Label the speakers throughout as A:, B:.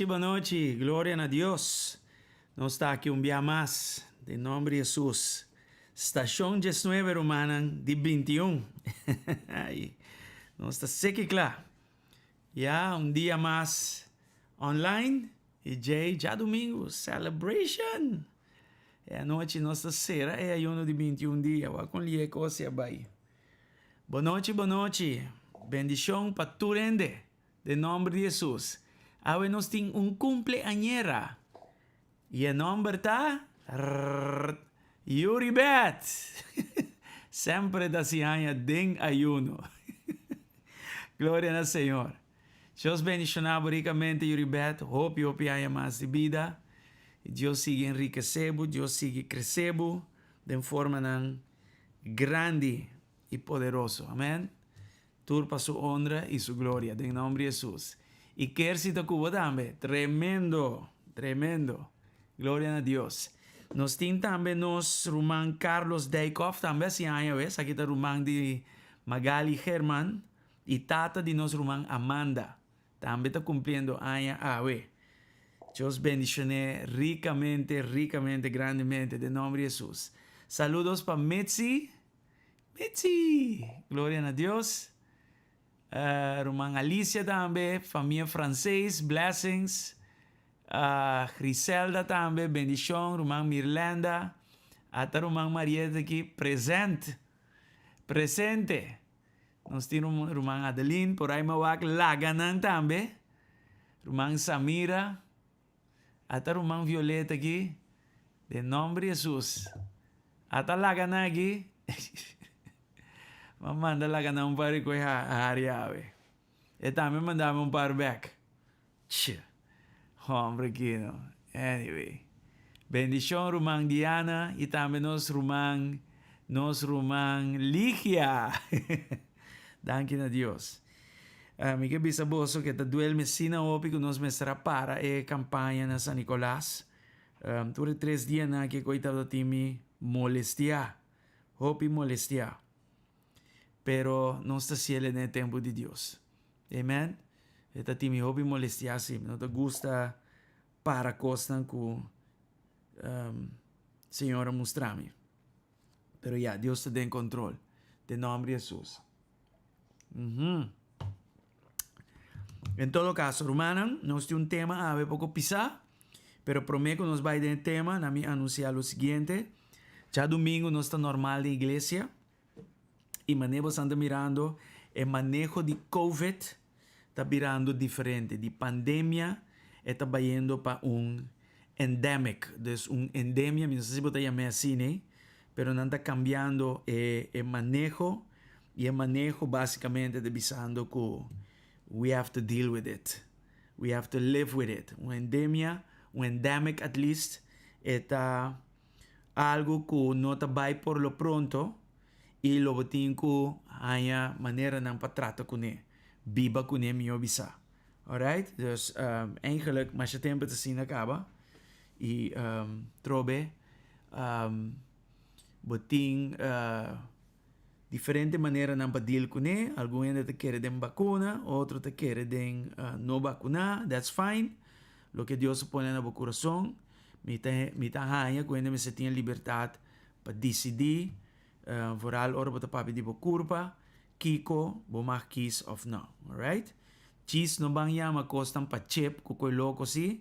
A: Bonochi, bonochi. Gloria na Dios. Nos ta aki un bia mas. Den nomber di Jesus. Stashon 19, rumannan, di 21. Ai, nos ta seki kla. Ya, un dia mas online. I djei djadumingu, celebration! E anochi nos ta sera e ayuno di 21 dia. Wak kon lie kos a bai. Bonochi, bonochi. Bendishon pa tur hende. Den nomber di Jesus. Awe nos tin un kumpleañera. I e nomber ta Yuribeth! Semper ta hasi aña den ayuno. Gloria na Señor. Dios bendiciona bo ricamente, Yuribeth, hopi hopi aña mas di bida. Y Dios sigui enriquece bo, Dios sigui crece bo den formanan grandi y poderoso. Amen. Tur pa su honra y su gloria, den nomber di Jesus. Y Kersi ta cu bo tambe. Tremendo, tremendo. Gloria na Dios. Nos tin tambe nos ruman Carlos Dijkhoff tambe haci aña wes. Aki ta ruman di Magali German y tata di nos ruman Amanda. Tambe ta cumpliendo aña awe. Dios bendicione ricamente, ricamente, grandemente, den nomber di Jesus. Saludos pa Mitzi. Mitzi! Gloria na Dios. Ruman Alicia tambe, famia Frances, blessings. Griselda tambe, bendicion. Ruman Mirlenda. Ata ruman Marieta aki, present. Presente. Nos tin ruman Adeline, por ahí mi a wak laga nan tambe. Ruman Samira. Ata ruman Violeta aki, den nomber di Jesus. Ata laga nan aki. Mi a manda laga nan un par di koe hari awe. E tambe a manda mi un par bek. Tje, hombre aki no. Anyway. Bendicion ruman Diana y tambe nos ruman, nos ruman Ligia. Danki na Dios. Mi ke bisa boso ke ta duel mi asina hopi ku nos mester a para e kampaña na San Nicolas. Tur e tres dianan aki ku tabata tin mi molestiá, hopi molestiá. Pero nos ta siele den e tempu di Dios. Amen. E ta tin mi hopi molestiá si. Mi no ta gusta para kosnan ku Señor a mustra mi. Pero ya, Dios ta den control. Den nomber di Jesus. En todo caso, rumannan, nos tin un tema awe poco pisá, pero promé cu nos bai den e tema, na mi anuncia lo siguiente. Djadumingo nos ta normal den iglesia, y manera boso ta mirando, e maneho di Covid ta birando diferente. Di pandemia e ta bayendo pa un endemic, dus un endemia, mi no sa si bo ta yam'é asina, pero nan ta cambiando e e maneho y e maneho basicamente ta bisando cu we have to deal with it, we have to live with it. Un endemia, un endemic at least, e ta algo cu no ta bay por lo pronto y lo bo tin cu haña maneranan pa trata cune, biba cune miho bisa. Alright, dus eigenlijk masha tempo ta asina caba y trobe bo tin diferente maneranan pa deal cune, algun hende ta kere den bacuna, otro ta kere den no bacuna, that's fine, loke Dios a pone na bo curason, mi ta mi ta haña cu hende mester tin e libertad pa dicidi, vooral ora bo ta papia di bo curpa, Kiko bo mag kies of no, alright? Djis no ban yama kosnan pa chip ku koe loko si,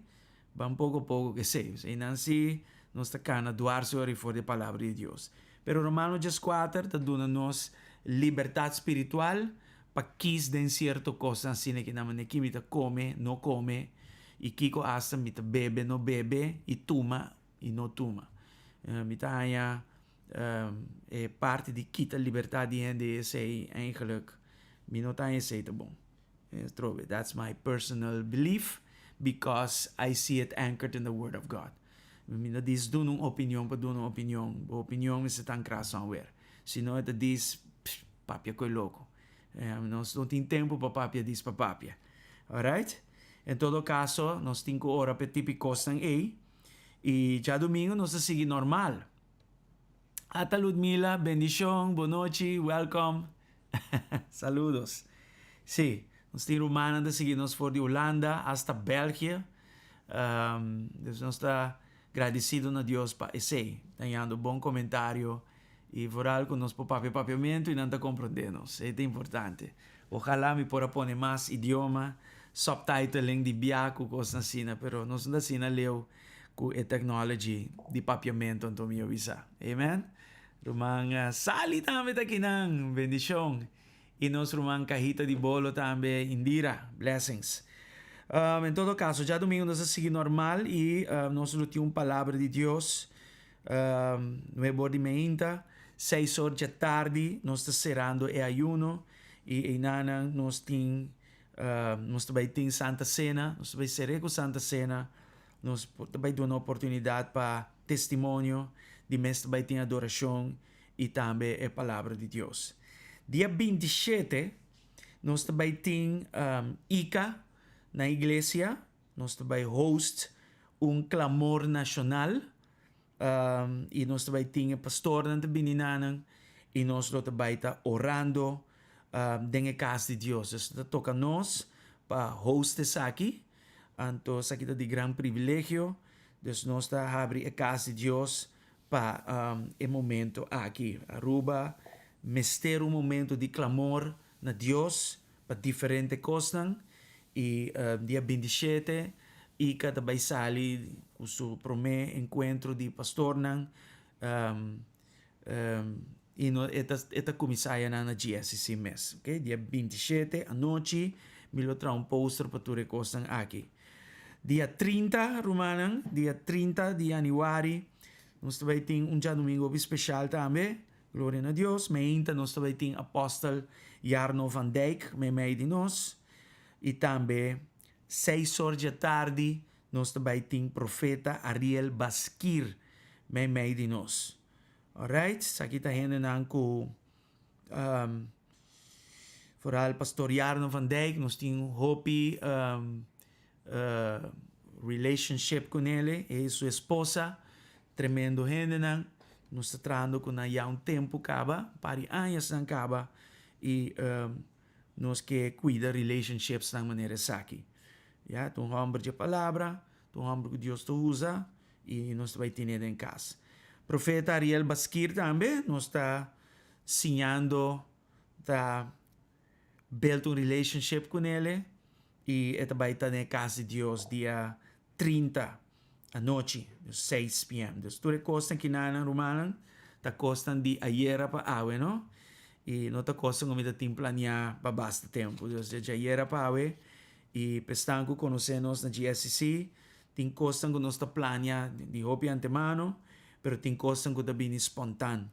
A: ban poko poko ke sei. Einan si nos ta kana dwars ora for di e palabra di Dios. Pero Romano 14 ta duna nos libertat spiritual pa kies den sierto kosnan asina ki nan manera ki mi ta kome, no kome, i kiko asta mi ta bebe, no bebe, i tuma i no tuma. Mi ta haña E parti di kita libertad di hende esey eigenlijk mi no ta esey ta bon. Trobe, that's my personal belief because I see it anchored in the word of God. Mi no dis duna un opinion pa duna un opinion. Bo opinion mester ta ancra somewhere. Si no e ta dis papia cu e loco. Nos no tin tempo pa papia dis pa papia. Alright? En todo caso nos tin cu ora pa e tipo di cosnan ey y djadomingo nos ta sigui normal. Ata Ludmila, bendicion, bonochi, welcome. Saludos. Sí, nos tin rumannan ta sigui nos for di Hulanda hasta België. Dus nos ta gradisido na Dios pa esei. Ta hañando bon komentario i vooral ku nos por papia papiamentu i nan ta komprondé nos. Esei ta importante. Ojalá mi por a pone mas idioma, subtitling di bia ku kosnan asina, pero nos no ta asina leu ku e technology di papiamentu anto mi a bisa. Amen. Ruman Sally tambe ta akinan. Bendishon. I nos ruman Kahita di Bolo tambe, Indira. Blessings. En todo kaso, djadumingu nos a sigui normal i nos lo tin un palabra di Dios nuebe or di meinta, seis or djatardi nos ta serando e ayuno i einanan nos tin nos ta bai tin Santa Sena, nos ta bai ser'é ku Santa Sena, nos ta bai duna oportunidat pa testimonio, di mes ta bai tin adorashon i tambe e Palabra di Dios. Dia 27 nos ta bai tin ICA na iglesia, nos ta bai host un clamor nacional i nos ta bai tin e pastornan ta bini nanan i nos lo ta bai ta orando den e cas di Dios. Dus ta toca nos pa host esaki, anto esaki ta di gran privilegio, dus nos ta habri e cas di Dios Pa e momento aki Aruba mester un momento di clamor na Dios pa diferente cosnan y dia 27 Ica ta bay sali cu su prome encuentro di pastornan y no e ta e ta cuminsa ayanan na GSCC mes ok dia 27 anochi mi lo traha un poster pa tur e cosnan aki. Dia 30, rumannan, dia 30 di januari, nos ta bai tin un djadumingu hopi special tambe, gloria na Dios. Meinta nos ta bai tin Apostel Jarno van Dijk meimei di nos. I tambe seis or djatardi nos ta bai tin Profeta Ariel Baskir meimei di nos. Alright, esaki ta hendenan ku Vooral Pastor Jarno van Dijk, nos tin hopi relationship con ele, e su esposa, tremendo hendenan. Nos ta trahando cu nan ya un tempo caba, un par di añasnan caba, y nos ke cuida relationshipsnan manera esaki. Ya, ta un homber dje palabra, ta un homber cu Dios ta usa, y nos ta bay tene den cas. Profeta Ariel Baskir tambe, nos ta siñando ta build un relationship cu nele y e ta bay ta den e cas di Dios dia 30 anochi, dus 6 pm. Dus tur e cosnan kinanan rumannan ta cosnan di ayera pa awe no y no ta cosnan cu mi ta tin planea pa basta tempo. Dus dje ayera pa awe y pa esnan cu conoce nos na GSCC tin cosnan cu nos ta planea di hopi antemano pero tin cosnan cu ta bini spontan.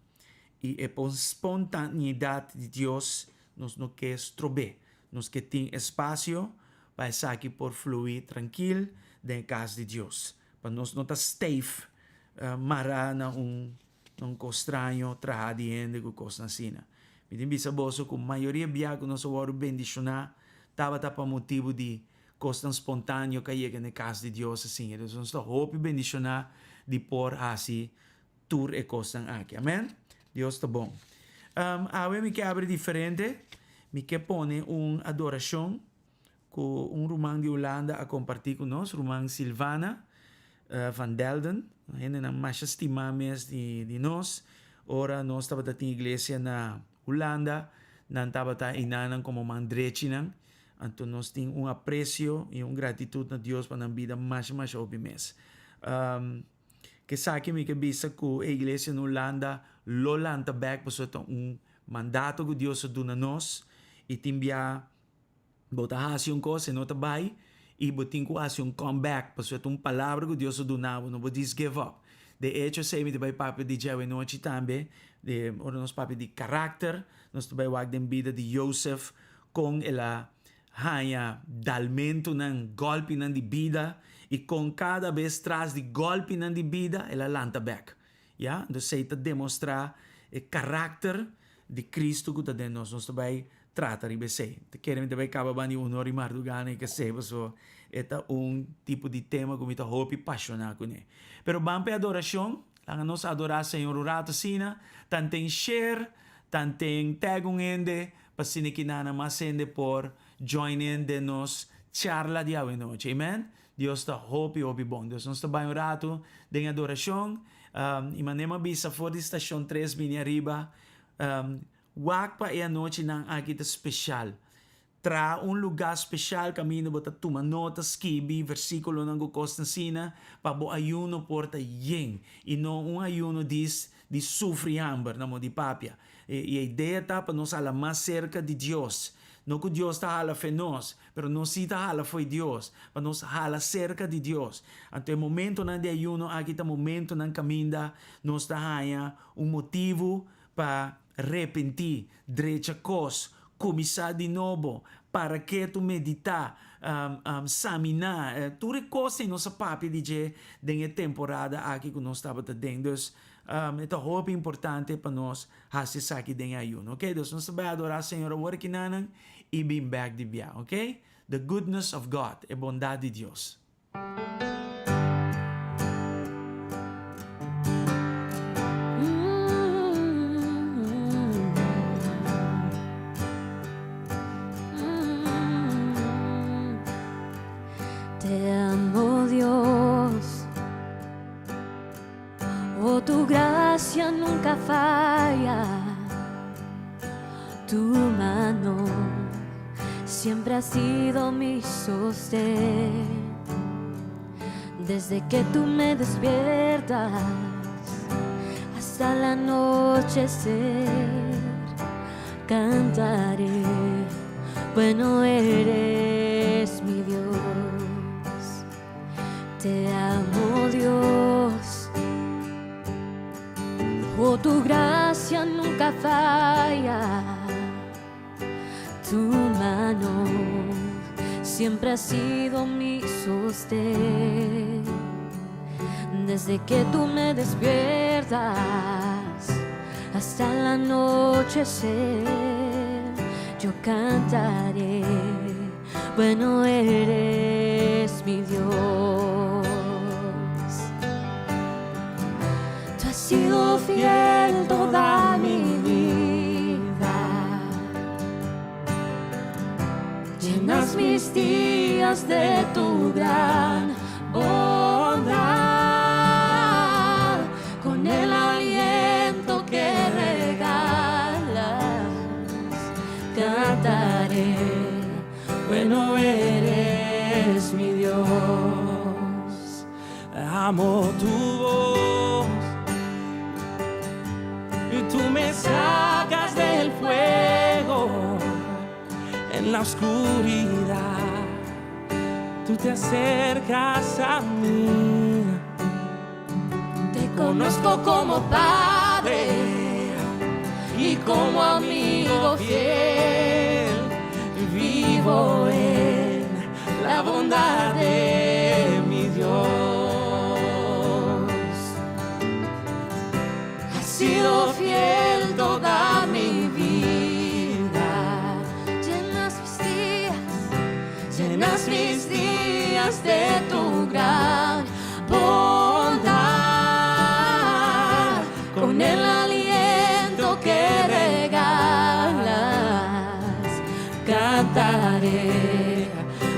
A: I e spontaneidad di Dios nos no ke strob'é. Nos ke tin espasio pa esaki por flui trankil den e kas di Dios. Pa nos no ta steif mará na un na un kos straño trahá di hende ku kosnan asina. Mi tin bisa boso ku mayoria bia ku nos a wòrdu bendishoná tabata pa motibu di kosnan spontaneo ku a yega na e kas di Dios asina. Entonces nos ta hopi bendishoná di por hasi tur e kosnan aki. Amen? Dios ta bon. Awe mi ke abri diferente. Mi ke pone un adorashon ku un ruman di Hulanda a kompartí ku nos, ruman Silvana van Delden. Hendenan masha stimá mes di nos. Ora nos tabata tin iglesia na Hulanda, nan tabata einanan komo man drechinan. Anto nos tin un apresio i un gratitut na Dios pa nan bida masha masha hopi mes. Kesaki mi ke bisa ku e iglesia na Hulanda lo lanta bek pasobra ta un mandato ku Dios a duna nos i tin bia bo ta hasi un kos e no ta bai i bo tin ku hasi un come back pasobra ta un palabra ku Dios a duna bo no bo dis give up. De echo esei mi ta bai papia di dje awenochi tambe di ora nos papia di karakter nos ta bai wak den bida di Josef kon el a haña dalmentunan, gòlpinan di bida, i kon kada bes tras di gòlpinan di bida el a lanta bèk. Ya, entonces esei ta demostrá e karakter di Cristo ku ta den nos. Nos ta bai trata riba esei. Ta kere mi ta bai kaba banda di unor i mardugá i kesei, pasobra e ta un tipo di tema ku mi ta hopi pashoná kuné. Pero ban pa e adorashon, laga nos adorá Señor un ratu asina, tanten share, tanten tag un hende, Pa asina ki nana mas hende por join in den nos charla di awenochi. Amen? Dios ta hopi hopi bon. Dus nos ta bai un ratu den adorashon i manera mi a bisa for di stashon tres bini ariba, wak pa e anochinan aki ta speshal. Traha un lugá speshal kaminda bo ta tuma nota, skibi versíkulonan ku kos ta asina pa bo ayuno por ta yen i no un ayuno dis di sufri hamber na moda di papia. I e idea ta pa nos hala mas serka di Dios. No ku Dios ta hala fe nos, pero nos sí ta hala fo'i Dios, pa nos hala serka di Dios. Anto e momentonan di ayuno aki ta momentonan kaminda nos ta haña un motibu pa repentí, drecha kos, kuminsá di nobo, para ketu, meditá, saminá, tur e kos ei nos a papia di dje den e temporada aki ku nos tabata den. Dus, e ta hopi importante pa nos hasi esaki den e ayuno. Oke, dus nos ta bai adorá Señor awor aki nanan i bin bèk di bia. Oke? The goodness of God, e bondat di Dios.
B: Te amo Dios Oh tu gracia nunca falla Tu mano siempre ha sido mi sostén Desde que tú me despiertas hasta el anochecer Cantaré, bueno eres mi Dios Te amo Dios Oh tu gracia nunca falla Tu mano siempre ha sido mi sostén Desde que tú me despiertas hasta el anochecer Yo cantaré, bueno eres mi Dios Tú has sido fiel toda mi vida Llenas mis días de tu gran bondad Con el aliento que regalas Cantaré, bueno eres mi Dios
C: Amo tu voz y tú me sacas del fuego en la oscuridad. Tú te acercas a mí.
B: Te conozco como Padre y como amigo fiel.
C: Vivo en la bondad de mi Dios.
B: Has sido fiel toda mi vida. Llenas mis días, llenas mis días de tu gran bondad. Con el aliento que regalas,
C: cantaré.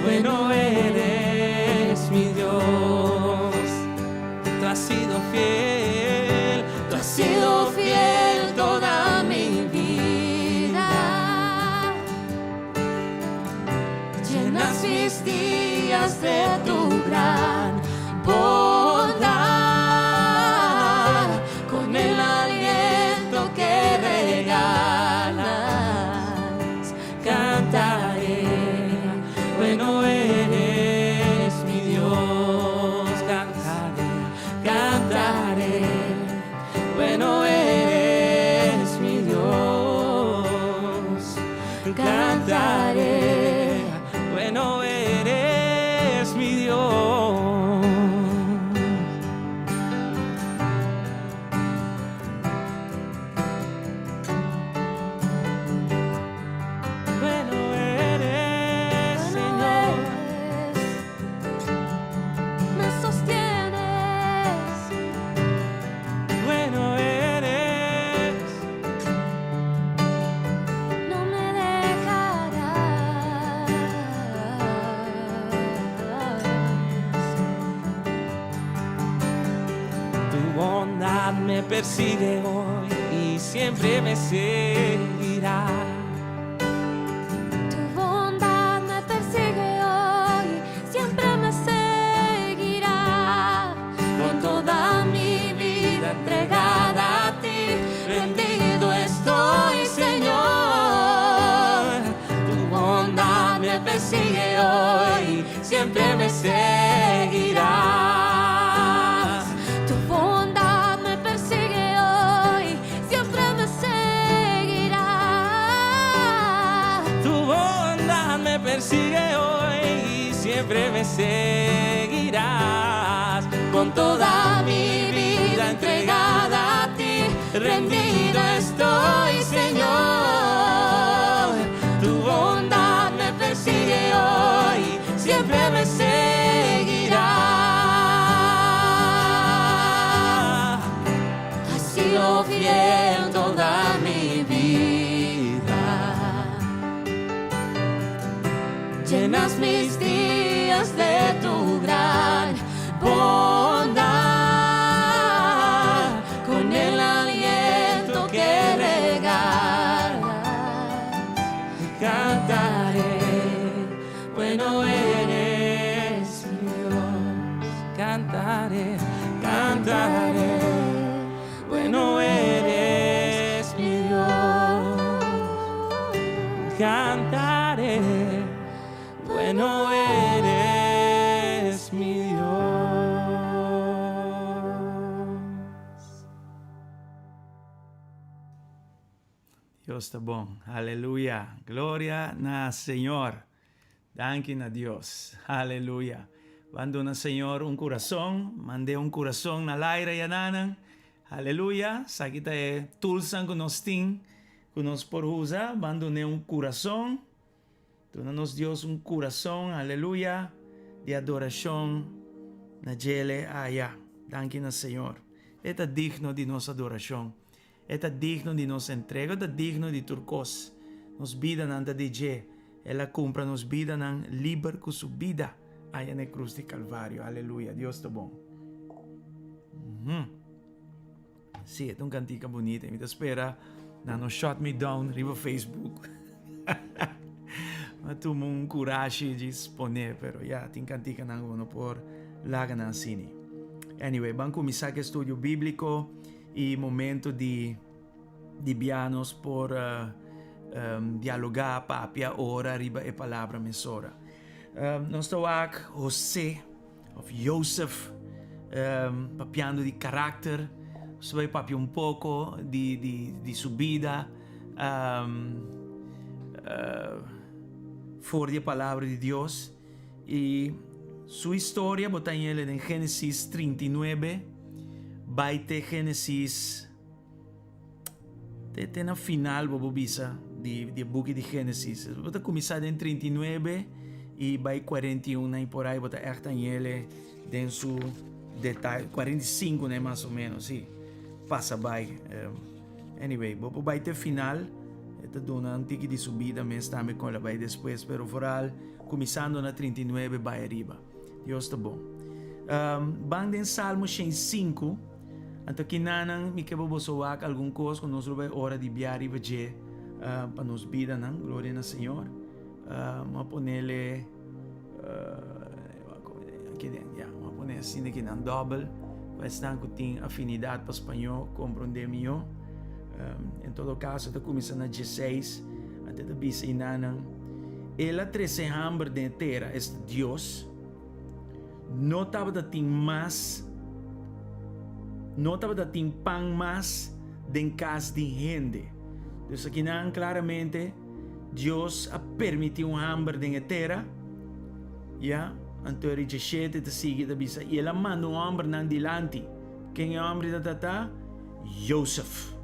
C: Bueno eres mi Dios. Tú has sido fiel,
B: tú has sido fiel toda mi vida. Llenas mis días de tu gran bondad. Con el aliento que regalas,
C: cantaré. Bueno eres mi Dios, cantaré, cantaré. Bueno eres mi Dios, cantaré. Bueno eres mi persigue hoy y siempre me seguirá.
B: Tu bondad me persigue hoy, siempre me seguirá. Con toda mi vida entregada a ti, rendido estoy, Señor.
C: Tu bondad me persigue hoy, siempre me seguirá.
B: Tu bondad me persigue hoy, siempre me seguirá.
C: Tu bondad me persigue hoy, siempre me seguirás. Con toda mi vida entregada a ti, rendido estoy, Señor. Tu bondad me persigue hoy, siempre me seguirá.
B: Has sido fiel toda mi vida. Llenas mis días de tu gran bondad con el aliento que regalas.
C: Cantaré, bueno eres mi Dios. Cantaré, cantaré, bueno eres mi Dios. Cantaré, bueno eres mi Dios.
A: Dios ta bon. Aleluya. Gloria na Señor. Danki na Dios. Aleluya. Ban duna Señor un kurason. Mand'é un kurason na laira yananan. Aleluya. Esaki ta e toolsnan ku nos tin, ku nos por usa. Ban dun'é un kurason. Duna nos Dios un kurason, aleluya, di adorashon na djele aya. Danki na Señor. E ta digno di nos adorashon. E ta digno di nos entrega. E ta digno di tur kos. Nos bidanan ta di dje. El a kumpra nos bidanan liber ku su bida aya na e krus di Kalvario. Aleluya. Dios ta bon. Sí, e ta un kantika bunita i mi ta spera nan no shut me down riba Facebook. Mi a tuma un kurashi djis pone, pero ya, tin kantikanan ku bo no por laga nan asini. Anyway, ban kuminsá ku e studio bíbliko i momento di di bia nos por dialogá, papia, ora riba e palabra mesora. Nos ta wak José. Of Josef, papiando di karakter, nos ta bai papia un poko di di di su bida for di e palabra di Dios. I su historia bo ta hañ'el den Génesis 39 bai te Génesis Te te na final bo por bisa di di e buki di Génesis. Bo ta kuminsá den 39 i bai 41 na i por ai bo ta ègt hañ'ele den su detaye. 45 na mas o menos, sí. Pasa bai. Anyway, bo por bai te final. E ta duna un tiki di su bida mes tambe kon el a bai despues, pero vooral kuminsando na 39 bai ariba. Dios ta bon. Ban den Salmo 105. Anto kinanan mi ke pa boso wak algun kos ku nos lo bai ora di bia riba dje pa nos bidanan. Gloria na Señor. Mo a ponele aki den, ya, mo a pone asina kinan dòbel pa esnan ku tin afinidat pa spañó komprondé mihó. En todo kaso ta kuminsá na dieseis, anto e ta bisa inanan, El a trese hamber den e tera, esta Dios. No tabata tin mas, no tabata tin pan mas den kas di hende. Dus akinan klaramente Dios a permití un hamber den e tera, ya. Anto e djeshete ta sigui ta bisa, i el a manda un hòmber nan dilanti. Ken e hòmber ta ta? Josef.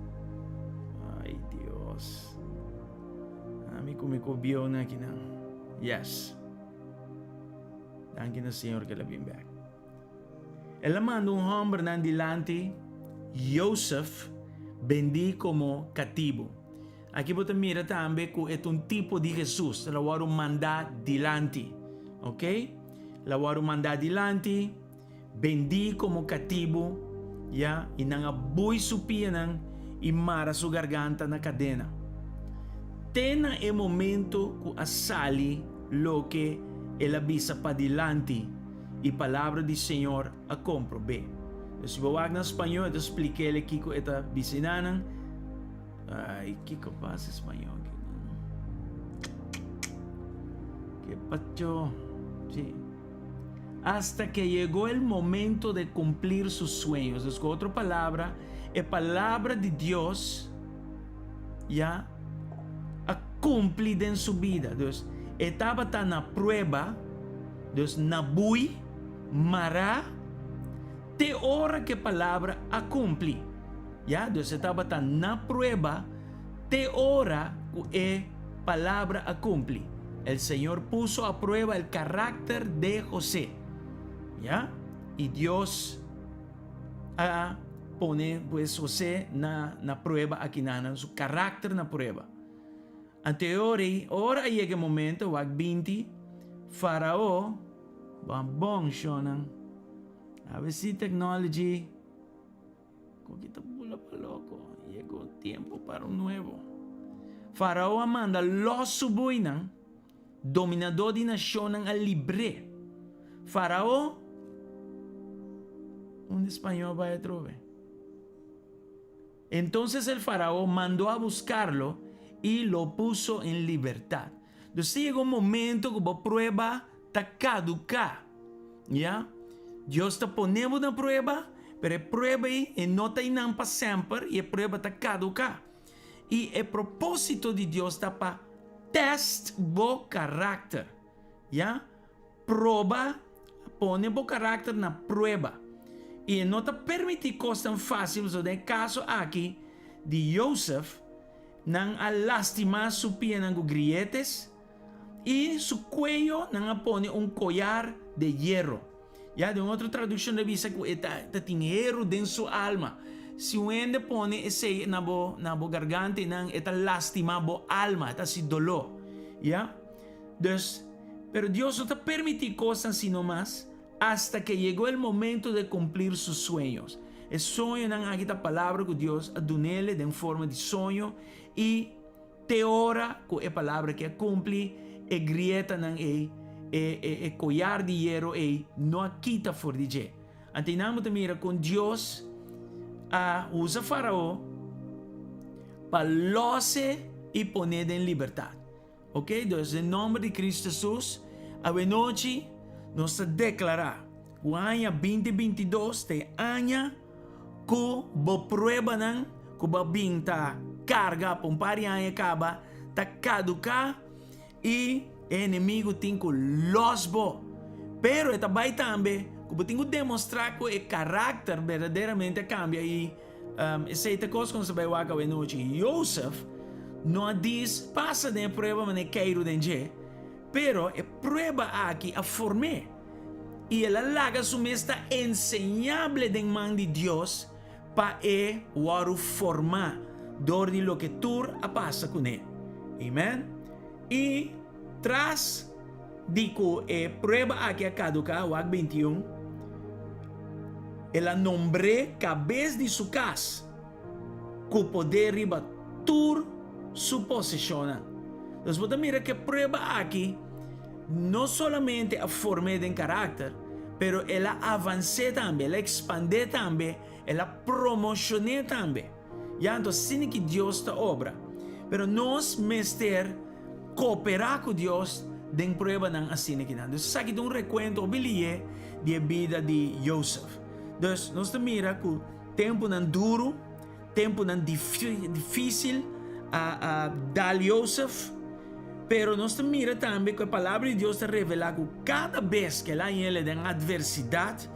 A: Ai Dios. Ami ku mi ku bieu nan akinan. Yes. Danki na Señor ku el a bin bek. El a manda un hòmber nan dilanti, Josef, bendí komo katibu. Aki bo ta mira tambe ku e ta un tipo di Hesus. El a wòrdu mandá dilanti. Ok? El a wòrdu mandá dilanti, bendí komo katibu. Ya, i nan a bui su pianan i mara su garganta na kadena. Te na e momento ku a sali loke el a bisa padilanti i palabra di Señor a komprob'é. Si bo wak na spañó e ta splik'é kiko e ta bisa enanan. Ay, kiko pasa spañó aki? Ke pacho? Sí. Hasta que llegó el momento de cumplir sus sueños. Dus ku otro palabra, e palabra di Dios ya a cumpli den su bida. Dus e tabata na prueba, dus na bui, mará, te ora ku e palabra a cumpli. Ya, dus e tabata na prueba te ora ku e palabra a kumpli. El Señor puso a prueba el karakter de José. Ya, i Dios a pone pues José na na prueba akinan, su karakter na prueba. Anto e ora ei, ora a yega e momento, wak binti, Farao, bon bon shonnan, awe si technology. Con ki ta bula pa loco? Yegó tiempo para un nuevo. Farao a manda lòs su buinan, dominadó di nashonnan a libr'é. Farao, Unda spañó a bai atrobe? Entonces el farao mandó a buscarlo y lo puso en libertad. Dus ta yega un momento ku bo prueba ta kaduká. Ya. Dios ta pone bo na prueba, pero e prueba ei e no ta einan pa semper i e prueba ta kaduká. I e propósito di Dios ta pa tèst bo karakter. Ya. Proba, pone bo karakter na prueba. I e no ta permití kosnan fásil, pasobra den e kaso aki di Josef, nan a lastimá su pianan ku grietes i su kueyo nan a pone un koyar de hierro. Ya, den otro tradukshon ta bisa ku e ta ta tin heru den su alma. Si un hende pone esei na bo na bo garganta i nan e ta lastimá bo alma, e ta hasi doló. Ya. Dus, pero Dios no ta permití kosnan sino mas hasta ke yegó el momento de kumplir sus sueños. E soñonan aki ta palabra ku Dios a dun'ele den forma di soño i te ora ku e palabra aki a kumpli, e grietanan ei, e e e koyar di hierro ei no a kita for di dje. Anto einan bo ta mira kon Dios a usa Farao pa lòs'e i pon'é den libertat. Ok, dus den nomber di Cristo Jesus, awenochi nos ta declara cu aña binti binti dos ta e aña cu bo pruebanan cu bo a bin ta carga pa un par di aña caba ta caduca y e enemigo tin cu los bo. Pero e ta bay tambe cu bo tin cu demostra cu e caracter berdaderamente a cambia y Esei ta kos ku nos ta bai wak awenochi. Josef no a dis pasa den e prueba manera e keiru den dje, pero e prueba aki a form'é i el a laga su mes ta enseñable den man di Dios pa e wòrdu formá dor di loke tur a pasa kuné. Amen. I tras di ku e prueba aki a kaduká, wak 21, el a nombr'é kabes di su kas, ku poder riba tur su poseshonnan. Nos bo ta mira ku e prueba aki no solamente a form'é den karakter, pero el a avans'é tambe, el a ekspand'é tambe, el a promoshon'é tambe. Ya anto asina ki Dios ta obra. Pero nos mester kooperá ku Dios den pruebanan asina kinan. Dus esaki ta un rekuento hopi lié di e bida di Josef. Dus nos ta mira ku tempunan duru, tempunan difísil a a dal Josef, pero nos ta mira tambe ku e Palabra di Dios ta revelá ku kada bes ku el a hañ'el den atversidat,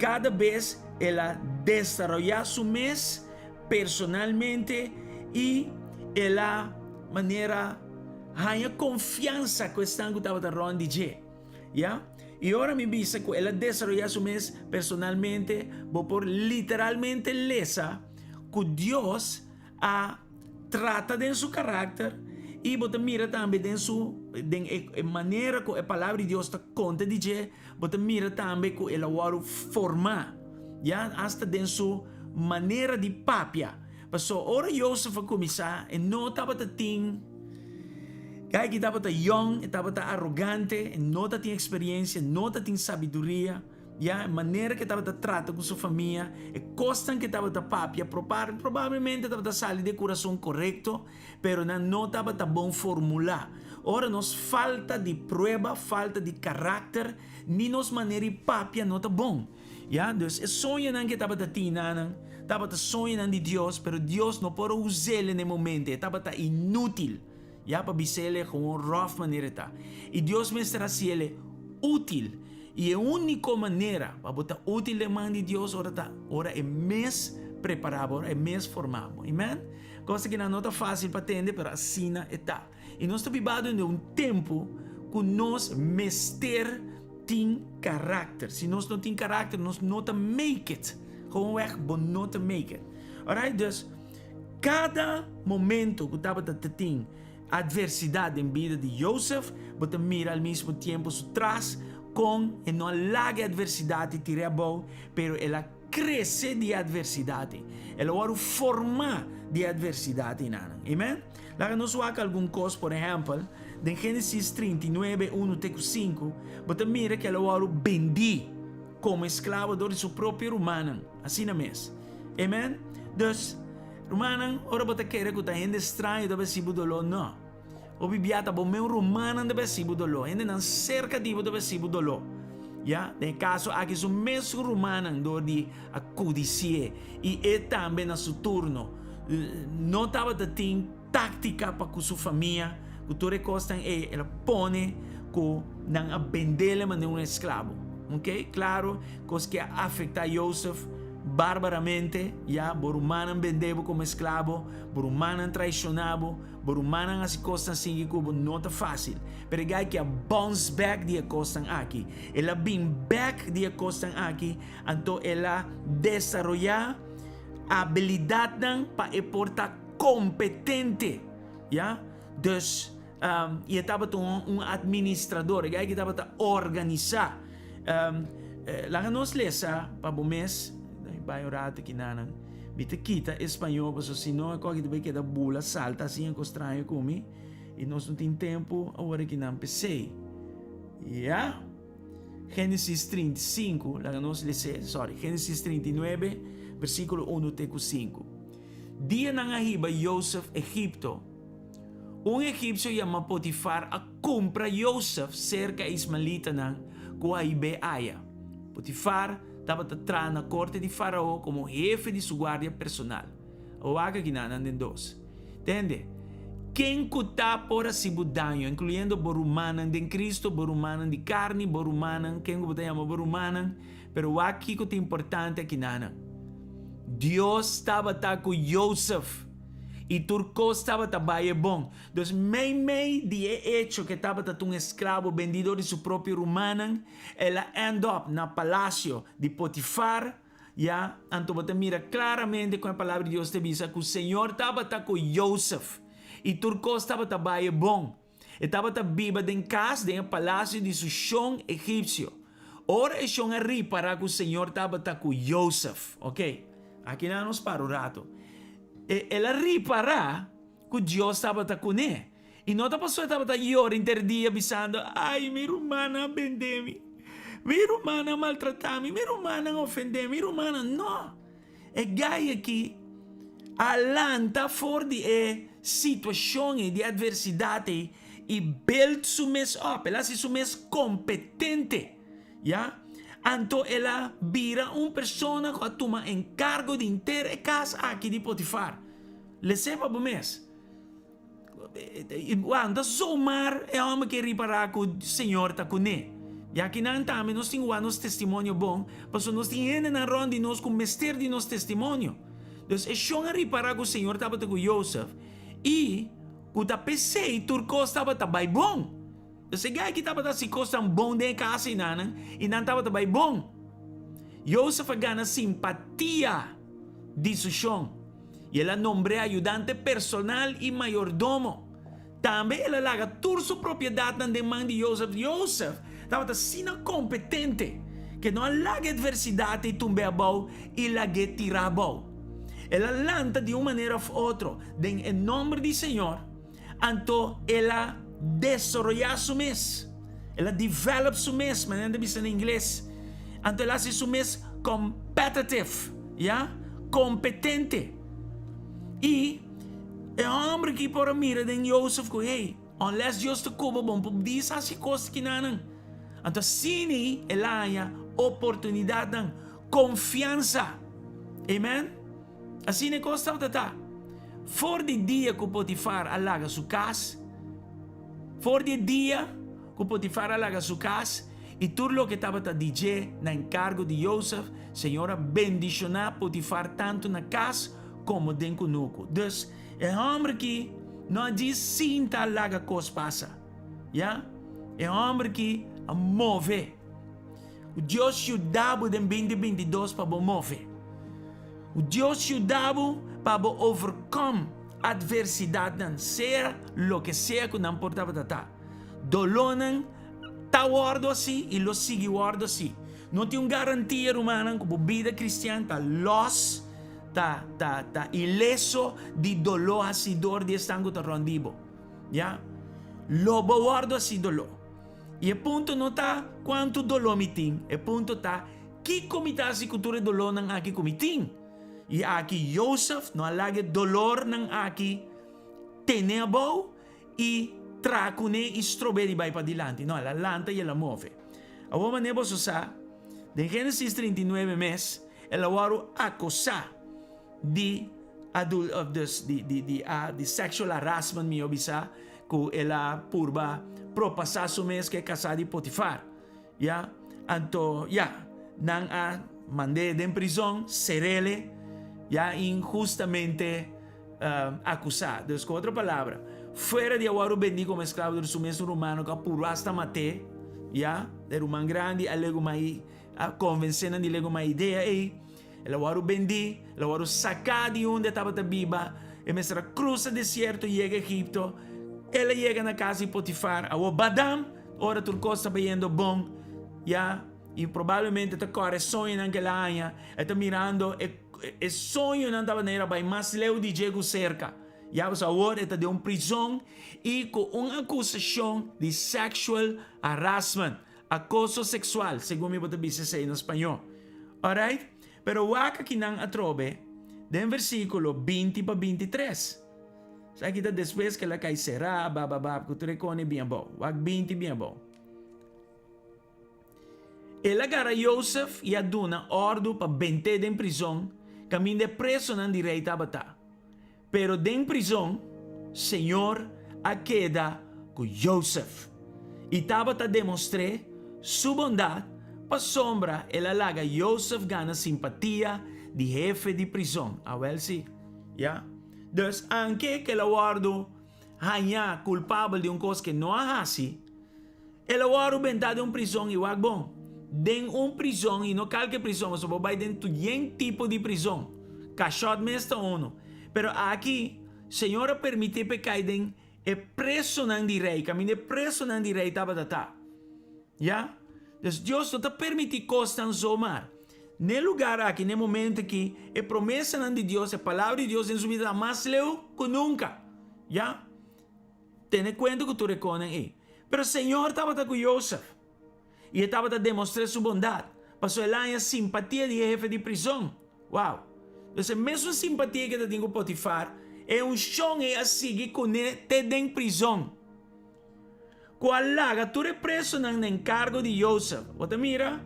A: kada bes el a desaroyá su mes personalmente i el a manera haña konfiansa ku esnan ku tabata rònt di dje. Ya? I ora mi bisa ku el a desaroyá su mes personalmente, bo por literalmente lesa ku Dios a trata den su karakter i bo ta mira tambe den su den e manera ku e Palabra di Dios ta konta di dje, bo ta mira tambe ku el a wòrdu formá. Ya, asta den su manera di papia. Paso ora Josef a kuminsá, e no tabata tin Guy ki tabata yòn, e tabata arogante, e no ta tin eksperensia, no ta tin sabiduria. Ya, e manera ku e tabata trata ku su famia, e kosnan ku e tabata papia, probablemente tabata sali di e kurason korekto, pero nan no tabata bon formulá. Ora nos falta di prueba, falta di karakter, ni nos manera di papia no ta bon. Ya, dus e soñonan ku e tabata tin nan tabata soñonan di Dios, pero Dios no por a us'el na e momento, e tabata inútil. Ya, pa bis'el gewoon ròf manera e ta. I Dios mester hasiel útil. I e úniko manera pa bo ta útil den man di Dios ora ta ora e mes prepará bo, ora e mes formá bo. Amen? Kos aki nan no ta fásil pa tende, pero asina e ta. I nos ta bibado den un tempu ku nos mester tin karakter. Si nos no tin karakter, nos no ta make it. Gewoonweg, bo no ta make it. Alright, dus kada momento ku tabata ta tin adversidat den bida di Josef, bo ta mira al mismo tiempo su tras kon e no a laga e adversidat tir'é abou, pero el a krese di e adversidat. El a wòrdu formá di e adversidat einan. Amen? Laga nos wak algun kos, por ehèmpel, den Génesis 39, unu te ku sinku, bo ta mira ku el a wòrdu bendí komo esklabo dor di su propio rumannan. Asina mes. Amen? Dus, rumannan, ora bo ta kere ku ta hende straño ta besi bo doló, no. Hopi bia ta bo mes rumannan ta besi bo doló, hendenan serka di bo ta besi bo doló. Ya, den e kaso aki su mesun rumannan dor di a kudisié i e tambe na su turno no tabata tin táktika pa ku su famia, ku tur e kosnan ei el a pone ku nan a bendele manera un esklabo. Ok, klaro, kos ke a afektá Josef barbaramente, ya, bo rumannan bende bo komo esklabo, bo rumannan traishoná bo, Bo rumannan hasi kosnan singi ku bo no ta fásil. Pero e guy ke a bounce back di e kosnan aki. El a bin bek di e kosnan aki, anto el a desaroyá abilidatnan pa e por ta kompetente. Ya? Dus, i e tabata un administrador, e guy ki tabata organisá. Laga nos lesa pa bo mes, bai un rato kinanan. Mi ta kita e spañó pasobra si no e koki ta bai keda bula salta asin e kos straño ku mi i nos no tin tempu awor aki nan p'esei. Ya. Génesis 35, laga nos les'é, sorry, Génesis 39, versíkulo unu te ku sinku. Dia nan a hiba Yosef Egipto, un egipsio yamá Potifar a kumpra Yosef serka e ismaelitanan ku a hib'é aya. Potifar tabata traha na korte di Farao komo hefe di su guardia personal. A wak aki nan den dos. Tende, ken ku ta por hasi bo daño, inkluyendo bo rumannan den Kristu, bo rumannan di karni, bo rumannan, ken ku bo ta yama bo rumannan, pero wak kiko ta importante aki nan. Dios tabata ku Josef, i tur kos tabata bai e bon. Dus meimei di e echo ku e tabata ta un esklabo bendí dor di su propio rumannan, El a end up na palacio di Potifar, ya, anto bo ta mira claramente con e palabra di Dios ta bisa cu Señor tabata cu Josef y tur cos tabata bay e bon. E tabata biba den cas den e palacio di su shon egipcio. Ora e shon a ripara cu Señor tabata cu Josef, ok, aki nan nos para un rato, e el a ripara cu Dios tabata cune. I no ta pasobra e tabata yora inter dia bisando, Ai, mi rumannan a bende mi, mi rumannan a maltratá mi, mi rumannan a ofendé mi, mi rumannan. No! E gai aki a lanta for di e situashon ei, di e atversidat ei, i build su mes op. El a hasi su mes kompetente, ya. Anto el a bira un persona ku a tuma enkargo di inter e kas aki di Potifar. Les'é pa bo mes. Wak, no ta zomaar e hòmber ke ripará ku Señor ta kuné. Ya ki nan tambe nos tin ku wak nos testimonio bon, pasobra nos tin hendenan rònt di nos ku mester di nos testimonio. Dus e shon a ripará ku Señor tabata ku Josef i ku ta p'esei tur kos tabata bai bon. Dus e guy ki tabata hasi kosnan bon den e kas einanan i nan tabata bai bon. Josef a gana simpatia di su shon. I el a nombr'é ayudante personal i mayordomo. Tambe el a laga tur su propiedatnan den man di Josef. Josef tabata asina kompetente. Ku e no a laga e atversidat ei tumb'é abou i lag'é tirá abou. El a lanta di un manera òf otro den e nòmber di Señor, anto el a desaroyá su mes. El a develop su mes, manera nan ta bisa na ingles. Anto el a hasi su mes competitive, ya, kompetente. I e hòmber aki por a mira den Josef ku, hey, unless Dios ta ku bo, bo no por bisa hasi kos kinanan. Anto asina el a haña oportunidatnan, konfiansa. Amen. Asina e kos tabata ta. For di dia ku Potifar a laga su kas, for di e dia ku Potifar a laga su kas i tur loke tabata di dje na enkargo di Josef, Señor a bendishoná Potifar tantu na kas komo den kunuku. Dus, e hòmber ki no a djis sinta laga kos pasa. Ya, e hòmber ki a move. Ku Dios yuda bo den binti 22 pa bo move. Ku Dios yuda bo pa bo overcome adversidatnan, sea loke sea ku nan por tabata ta. Dolónan ta wòrdu hasi i lo sigui wòrdu hasi. No tin un garantia, rumannan, ku bo bida kristian ta lòs, ta ta ta ileso di doló hasi dor di esnan ku ta rònt di bo. Ya. Lo bo wòrdu hasi doló. I e punto no ta kuantu doló mi tin, e punto ta kiko mi ta hasi ku tur e dolónan aki ku mi tin. I aki Josef no a laga e dolornan aki tene abou i traha kuné i strob'é di bai padilanti. No, el a lanta i el a move. Awor manera boso sa, den Génesis 39 mes, el a wòrdu akosá di adul of dus di di di a di sexual harassment mi bisa ku el a purba propasá su mes ku e kasá di Potifar ya anto ya nan a mand'é den prizon ser'ele ya inhustamente akusá dus ku otro palabra fuera di a wòrdu bendí komo esklabo dor su mes rumannan ku a purba asta mat'é ya e ruman grandi a legumai a konvensé nan di legumai idea ei. El a wòrdu bendí, el a wòrdu saká di unda e tabata biba, e mester a krusa desierto yega Egipto. El a yega na kas di Potifar. Awor badam, ora tur kos ta bayendo bon, ya, i probablemente ta kòrda e soñonan ku el a haña, e ta mirando e e soñonan tabata manera bai mas leu di dje ku serka. Ya, pasobra awor e ta den un prizon i ku un akusashon di sexual harassment. Acoso sexual, segun mi bo ta bisa esei na spañó. Alright? Pero wak akinan atrobe den versíkulo 20 pa 23. Esaki ta despues ku el a kai será, ba ba ba, ku tur e kone bien abou. Wak 20 bien abou. El a gara Josef i a duna òrdu pa bent'é den prizon, kaminda e presonan di rei tabata. Pero den prizon, Señor a keda ku Josef i tabata demostr'é Su bondat pasobra el a laga Josef gana simpatia di hefe di prizon. Awel si, ya. Dus, anke ku el a wòrdu hañá kulpabel di un kos ku e no a hasi, El a wòrdu bentá den un prizon i wak bon, den un prizon i no kalke prizon, pasobra bo bai den tur yen tipo di prizon, kashòt mes ta unu. Pero aki Señor a permití p'e kai den e presonan di rei, kaminda e presonan di rei tabata ta. Ya? Dus Dios no ta permití kosnan zomaar. N'e lugar aki, n'e momento aki, e promesanan di Dios, e palabra di Dios den su bida ta mas leu ku nunka. Ya? Tene kuenta ku tur e konan ei. Pero Señor tabata ku Josef, i e tabata demostr'é su bondat, pasobra el a haña simpatia di e hefe di prizon. Wow! Dus e mesun simpatia ku e ta tin ku Potifar, e unshon ei a sigui kuné te den prizon, ku a laga tur e presonan na enkargo di Josef. Bo ta mira?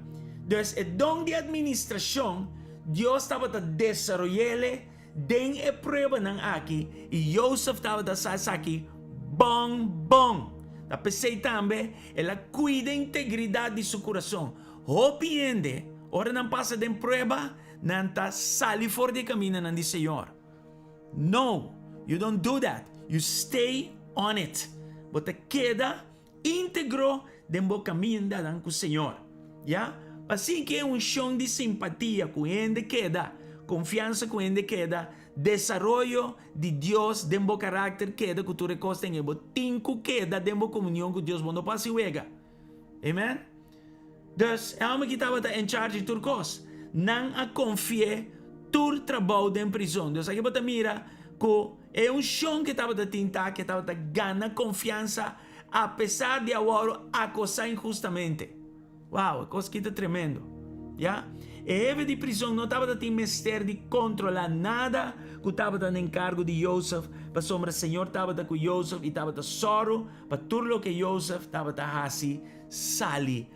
A: Dus e don di administrashon, Dios tabata desaroy'é Den e pruebanan aki, i Josef tabata sa esaki bon bon. Ta p'esei tambe el a kuida integridat di su kurason. Hopi hende, ora nan pasa den prueba, nan ta sali for di e kamindanan di Señor. No, you don't do that. You stay on it. Bo ta keda Íntegro den bo kamindanan ku Señor. Ya, pa sin ku e unshon di simpatia ku hende keda, konfiansa ku hende keda, desaroyo di Dios den bo karakter keda ku tur e kos den e. Bo tin ku keda den bo komunion ku Dios, bo no por hasi wega. Amen. Dus, e hòmber ki tabata en charge di tur kos, nan a konfi'é tur trabou den prizon. Dus aki bo ta mira ku e unshon ku e tabata tin ta ku e tabata gana konfiansa apesar di a wòrdu akosá inhustamente. Wow, e kos ki ta tremendo. Ya. E hefe di prizon no tabata tin mester di kontrolá nada ku tabata na enkargo di Josef, pasobra Señor tabata ku Josef i tabata sòru pa tur loke Josef tabata hasi sali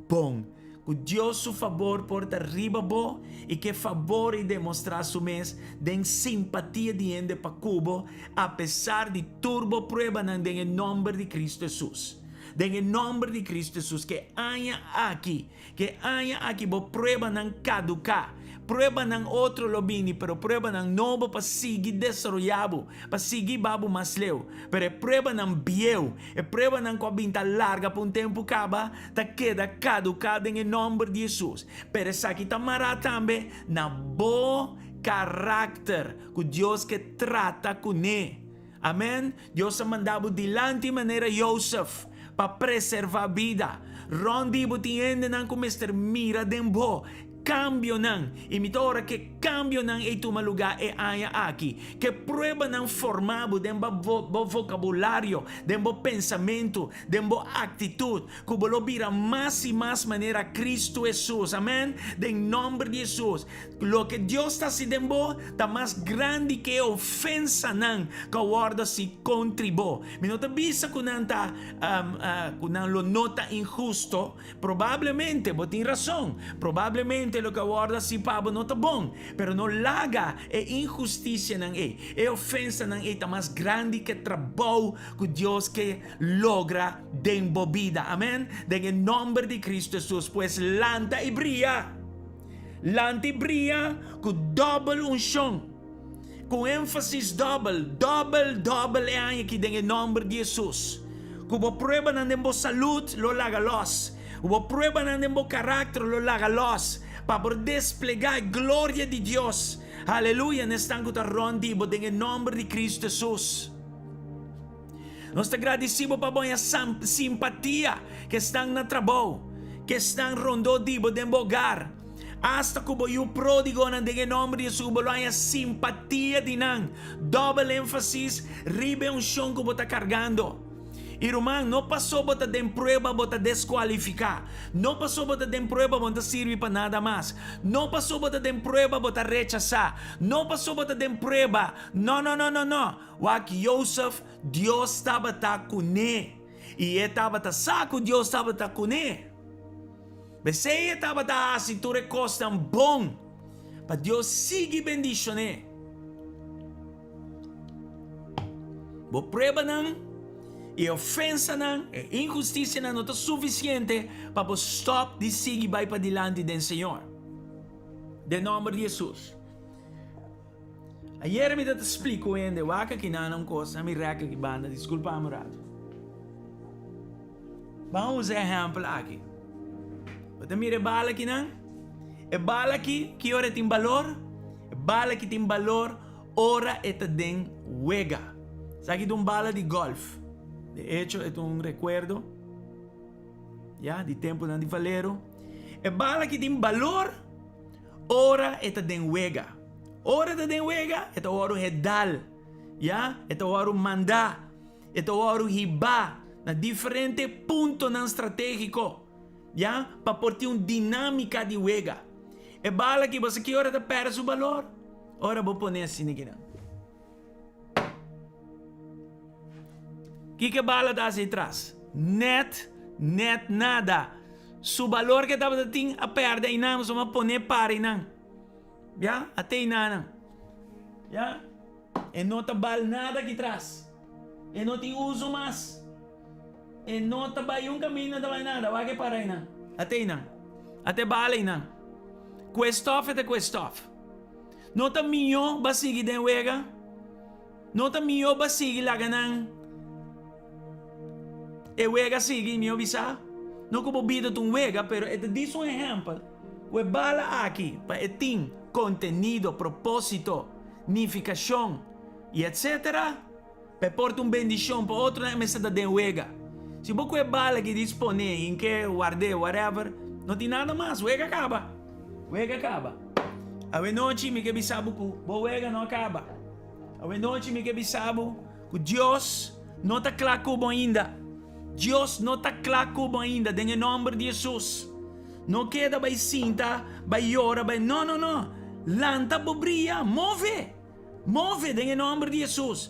A: bon. Ku Dios su fabor por ta riba bo i ku e fabor i demostrá su mes den simpatia di hende pa ku bo, apesar di tur bo pruebanan den e nòmber di Kristu Hesus. Den e nòmber di Kristu Hesus, ku e aña aki, ku e aña aki bo pruebanan kaduká. Pruebanan otro lo bini, pero pruebanan nobo pa sigui desaroyá bo, pa sigui ba bo mas leu. Pero e pruebanan bieu, e pruebanan ku a bin ta larga pa un tempu kaba, ta keda kaduká den e nòmber di Hesus. Pero esaki ta mará tambe na bo karakter ku Dios ke trata kuné. Amen! Dios a manda bo dilanti manera Josef pa preserva bida. Rond di bo tin hendenan ku mester mira den bo kambionan i mi ta ora ke kambionan ei tuma lugá e aña aki. Ke pruebanan forma bo den bo vokabulario, den bo pensamentu, den bo aktitut, ku bo lo bira mas i mas manera Kristu Hesus. Amen! Den nòmber di Hesus. Loke Dios ta hasi den bo ta mas grandi ku e ofensanan ku a wòrdu hasi kontri bo. Mi no ta bisa ku nan ta ku nan lo no ta inhusto. Probablemente bo tin rason. Probablemente loke a wòrdu hasi pa bo no ta bon. Pero no laga e inhustisianan ei, e ofensanan ei ta mas grandi ku e trabou ku Dios ke logra den bo bida. Amen. Den e nòmber di Kristu Hesus, pues lanta i bria! Lanta i bria ku dòbel unshon, ku énfasis dòbel, dòbel, dòbel e aña aki den e nòmber di Hesus. Ku bo pruebanan den bo salud lo laga lòs, ku bo pruebanan den bo karakter lo laga lòs, pa por desplegá e gloria di Dios, aleluya, na esnan ku ta rònt di bo den e nòmber di Kristu Hesus. Nos ta gradisí bo pa bo haña simpatia ku esnan na trabou, ku esnan rondó di bo den bo hogar. Asta ku bo yu pródigonan den e nòmber di Hesus bo lo haña simpatia di nan. Dòbel énfasis riba e unshon ku bo ta kargando. I ruman, no pasó bo ta den prueba bo ta deskualifiká. No pasó bo ta den prueba bo no ta sirbi pa nada mas. No pasó bo ta den prueba bo ta rechasá. No pasó bo ta den prueba. No, no, no, no, no! Wak Josef, Dios tabata kuné, i e tabata sa ku Dios tabata kuné. P'esei e tabata hasi tur e kosnan bon pa Dios sigui bendishon'é. Bo pruebanan, e ofensanan, e inhustisianan no ta sufisiente pa bo stòp di sigui bai padilanti den Señor. Den nòmber di Hesus. Ayera mi ta ta splika un hende, wak aki nan un kos, mi rek aki banda, diskulpa mi un ratu. Ban usa e ehèmpel aki. Bo ta mira e bala aki nan? E bala aki, ki ora e tin balor? E bala aki tin balor ora e ta den wega. Esaki ta un bala di gòlf. De echo, e ta un rekuerdo, ya, di tempunan di Valero. E bala aki tin balor. Ora e ta den wega. Ora e ta den wega, e ta wòrdu hedal, ya, e ta wòrdu mandá, e ta wòrdu hibá na diferente puntonan stratégiko, ya, pa por tin un dinámika di wega. E bala aki, bo sa ki ora e ta pèrdè su balor? Ora bo pon'é asina kinan. Kiko e bala ta hasi tras? Net, net nada. Su balor ke tabata tin a perde einan, pasobra a pone para einan. Ya, a te einanan. Ya, e no ta bal nada aki tras. E no tin uso mas. E no ta bai un kaminda, no ta bai nada. Wak e para einan. A te einan. A te bala einan. Ku e stof e ta ku e stof. No ta mihó ba sigui den wega? No ta mihó ba sigui laga nan e wega sigui? Mihó bisa, no ku bo bida ta un wega, pero e ta dis un ehèmpel ku e bala aki pa e tin kontenido, propósito, nifikashon i etsetera. Pa e por ta un bendishon pa otronan e mester ta den wega. Si bo ku e bala ki disponé, hink'é, ward'é, whatever, No tin nada mas, wega a kaba. Wega a kaba. Awe nochi mi ke bisa bo ku bo wega no a kaba. Awe nochi mi ke bisa bo ku Dios no ta kla ku bo ainda. Dios no ta kla ku bo ainda den e nòmber di Hesus. No keda bai sinta, bai yora, bai no no no. Lanta bo bria, move! Move den e nòmber di Hesus.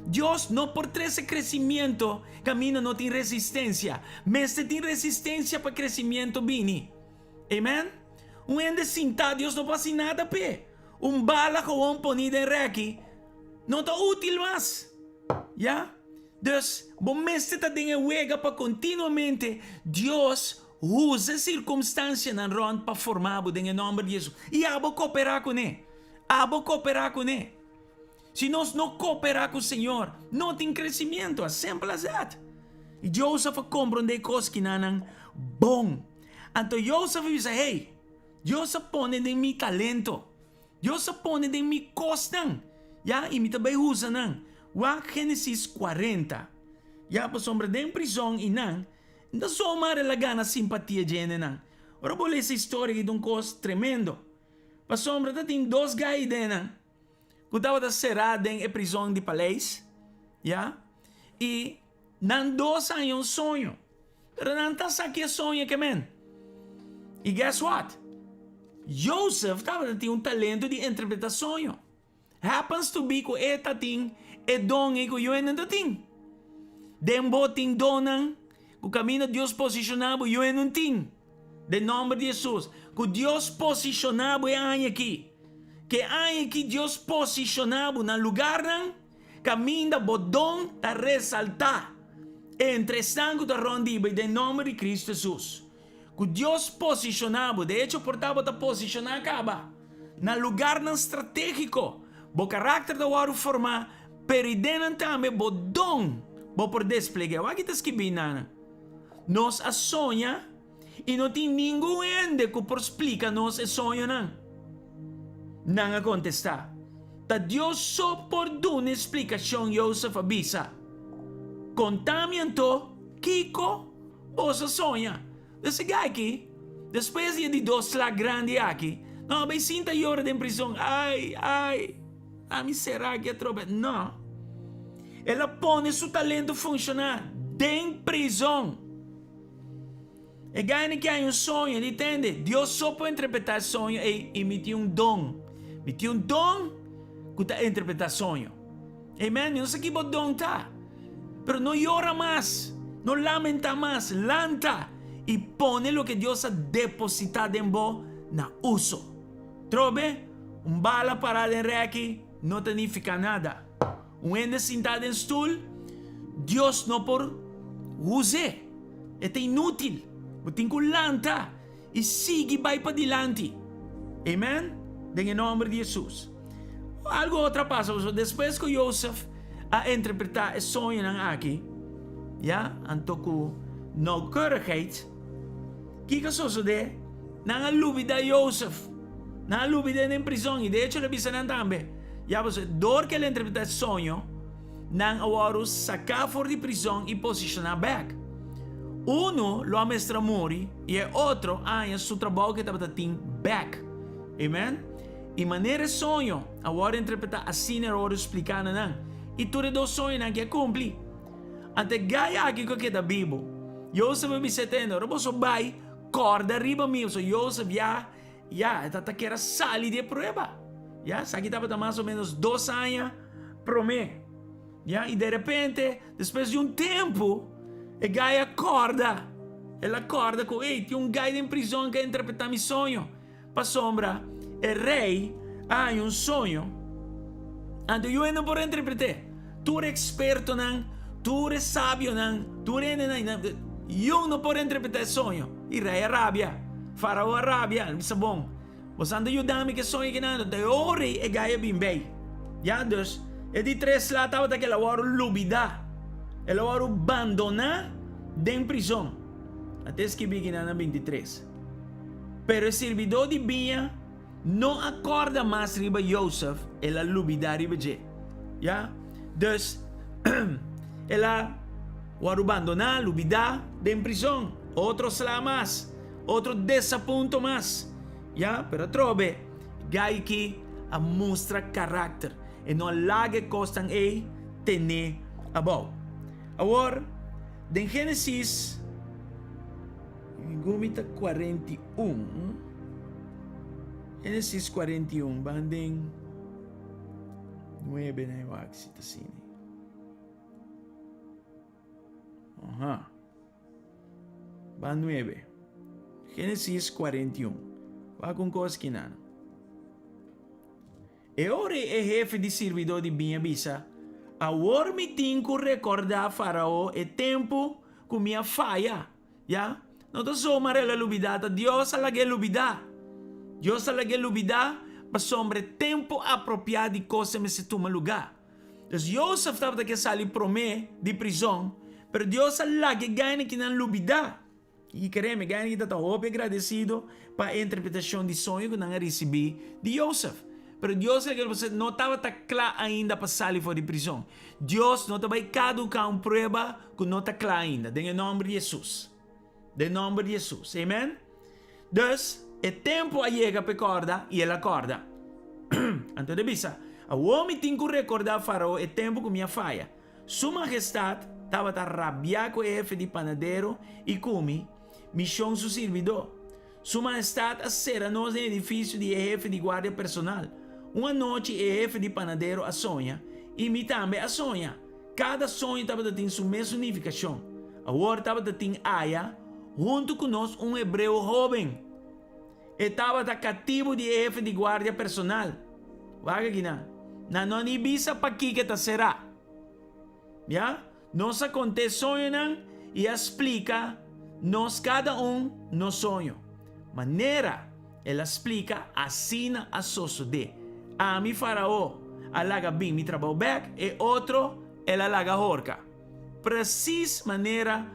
A: Dios no por trese crecimiento caminda no tin resistencia. Mester tin resistencia pa crecimiento bini. Amen? Un hende sintá Dios no por haci nada p'e. Un bala gewoon poni den reki no ta útil mas. Ya? Dus, bo mester ta den e wega pa continuamente Dios usa e circumstancianan rond pa forma bo den e nomber di Jesus. Y abo coopera cune. Abo coopera cune. Si nos no koperá ku Señor, no tin crecimiento, as simple as that. I Joseph a komprondé e kos kinanan bon. Anto Joseph a bisa, Hey, Dios a pone den mi talento. Dios a pone den mi kosnan, ya, i mi ta bai usa nan. Wak Génesis kuarenta. Ya, pasobra den prizòn i nan no ta zomaar el a gana simpatia dje hendenan. Ora bo lesa e historia aki ta un kos tremendo. Pasobra ta tin dos gai den nan. Ku tabata será den e prizon di paleis, ya, i nan dos a haña un soño, pero nan ta sa ki e soño ke men. I guess what? Joseph tabata tin un talento di interpretá soño. Happens to be ku e ta tin e don ei ku yuenan ta tin. Den bo tin donnan ku kaminda Dios posishoná bo, yuenan tin. Den nòmber di Hesus, ku Dios posishoná bo e aña aki. Ku e aña aki Dios posishoná bo na lugarnan kaminda bo don ta resaltá entre esnan ku ta rònt di bo i den nòmber di Kristu Hesus. Ku Dios posishoná bo, de echo por ta bo ta posishoná kaba na lugarnan stratégiko. Bo karakter ta wòrdu formá, pero i den nan tambe bo don bo por desplegá. Wak ki ta skibí nan. Nos a soña i no tin ningun hende ku por splika nos e soñonan. Nan a kontestá, Ta Dios so por duna e splikashon. Yosef a bisa, Konta mi anto kiko boso a soña. Dus e gai aki, despues di e di dos sla grandi aki, no a bai sinta yora den prizon, Ai, ai, ami será aki atrobe. No. El a pone su talento funshoná den prizon. E gainan ki haña un soño, di tende, Dios so por interpretá e soño ei i mi tin un don. Mi tin un don ku ta interpretá soño. Amen. Mi no sa ki bo don ta, pero no yora mas, no lamentá mas, lanta i pone loke Dios a depositá den bo na uso. Trobe, un bala pará den rèki no ta nifiká nada. Un hende sintá den stul, Dios no por us'é. E ta inútil. Bo tin ku lanta i sigui bai padilanti. Amen? Den e nòmber di Hesus. Algu otro a pasa pasobra despues ku Josef a interpretá e soñonan aki, ya, anto ku nauwkeurigheid, kiko a sosodé? Nan a lubidá Josef. Nan a lubid'é den prizon i de echo el a bisa nan tambe, Ya pasobra dor ku el a interpretá e soño, nan a wòrdu saká for di prizon i posishoná bèk. Unu lo a mester a muri i e otro a haña su trabou ku e tabata tin bèk. Amen. I manera e soño a wòrdu interpretá asina el a wòrdu spliká na nan. I tur e dos soñonan aki a kumpli. Anto e gai aki ku a keda bibu, Josef a bisa e tende, Ora boso bai, kòrda riba mi. Pasobra Josef ya Ya, e ta ta kier a sali di e prueba. Ya, esaki tabata mas o menos dos aña promé. Ya, i derepente, despues di un tempu, e gai a kòrda. El a kòrda ku, ey, tin un gai den prizon ku a interpretá mi soño. Pasobra e rei a haña un soño, anto yu e no por interpret'é. Tur e ekspertonan, tur e sabionan, tur e hendenan, yu no por interpretá e soño. I rei a rabia. Farao a rabia. El bisa, Bon, boso anda yuda mi ku e soño kinan. Anto e ora ei e gai a bin bei. Ya, dus, e di tres sla tabata ku el a wòrdu lubidá. El a wòrdu bandoná den prizon. A ta skibí kinan na bintitres. Pero e sirbidó di biña no a kòrda mas riba Josef, el a lubidá riba dje. Ya, dus, el a wòrdu bandoná, lubidá den prizon. Otro sla mas. Otro desapunto mas. Ya, pero atrobe, guy aki a mustra karakter. E no a laga e kosnan ei ten'é abou. Awor, den Génesis, mi gumi ta 41, Génesis 41, ban den nuebe na e wak si ta asina. Aha. Ban nuebe. Génesis 41. Wak un kos kinan. E ora e hefe di sirbidó di biña bisa, Awor mi tin ku rekordá Farao e tempu ku mi a faya. Ya, no ta zomaar el a lubidá, ta Dios a lag'é lubidá. Dios a lag'é lubidá pasobra e tempu apropiá di kos a mester tuma lugá. Dus Josef tabata ke sali promé di prizon, pero Dios a lag'é gaina kinan lubidá. I kere mi gana ta ta hopi agradesido pa e interpretashon di soño ku nan a risibí di Yosef. Pero Dios a kere pasobra no tabata kla ainda pa sali for di prizon. Dios no ta bai kaduká un prueba ku no ta kla ainda, den e nòmber di Hesus. Den nòmber di Hesus. Amen. Dus, e tempu a yega pa e kòrda i el a kòrda. Anto el a bisa, Awor mi tin ku rekordá Farao e tempu ku mi a faya. Su Mahestat tabata rabiá ku e hefe di panadero i ku mi, mi shon su sirbidó. Su Mahestat a sera nos den edifisio di e hefe di guardia personal. Un anochi e hefe di panadero a soña, i mi tambe a soña. Kada soño tabata tin su mesun nifikashon. Awor tabata tin aya huntu ku nos un hebreo hóben. E tabata katibu di e hefe di guardia personal. Wak aki nan. Nan no ni bisa pakiko e ta será. Ya? Nos a kont'é soñonan i a splika nos kada un nos soño. Manera el a splika, asina a sosodé. Ami, Farao, a laga bin mi trabou bèk, e otro el a laga horka. Presis manera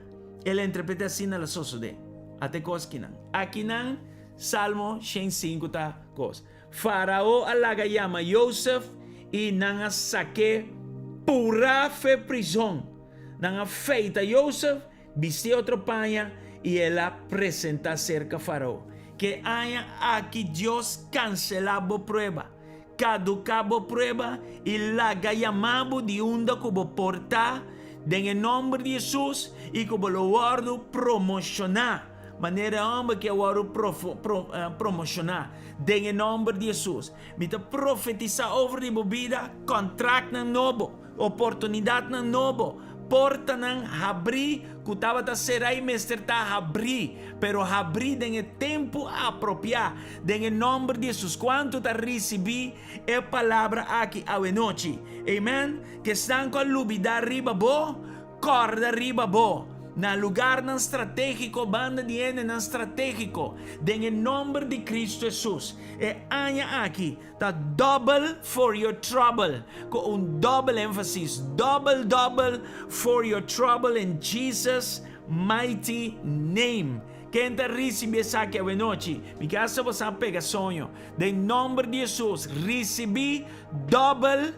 A: el a interpreta asina el a sosode. Ata e kos kinan. Akinan Salmo 105 ta kos. Farao a laga yama Yosef i nan a sak'é purá fe prizon. Nan a feita Yosef, bistié otro paña i el a presentá serka Farao. Ke aña aki Dios kanselá bo prueba. Kaduká bo prueba i laga yama bo di unda ku bo por ta den e nòmber di Hesus i ku bo lo wòrdu promoshoná manera e hòmber ki a wòrdu promoshoná den e nòmber di Hesus. Mi ta profetisá over di bo bida kòntraktnan nobo, oportunidatnan nobo, portanan habrí ku tabata será i mester ta habrí, pero habrí den e tempu apropiá, den e nòmber di Hesus. Kuantu ta risibí e palabra aki awenochi? Amen. Ku esnan ku a lubidá riba bo, kòrda riba bo na lugarnan stratégiko, banda di hendenan stratégiko, den e nòmber di Kristu Hesus. E aña aki Ta double for your trouble, ku un double énfasis, double double for your trouble in Jesus mighty name. Ken ta risibí esaki awenochi? Mi ke hasta bo sa pega soño. Den nomber di Hesus, risibí double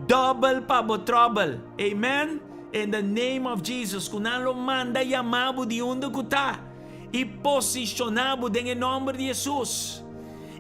A: double pa bo trouble. Amen. In the name of Jesus, ku nan lo manda yama bo di unda ku ta. I posishoná bo den e nòmber di Hesus.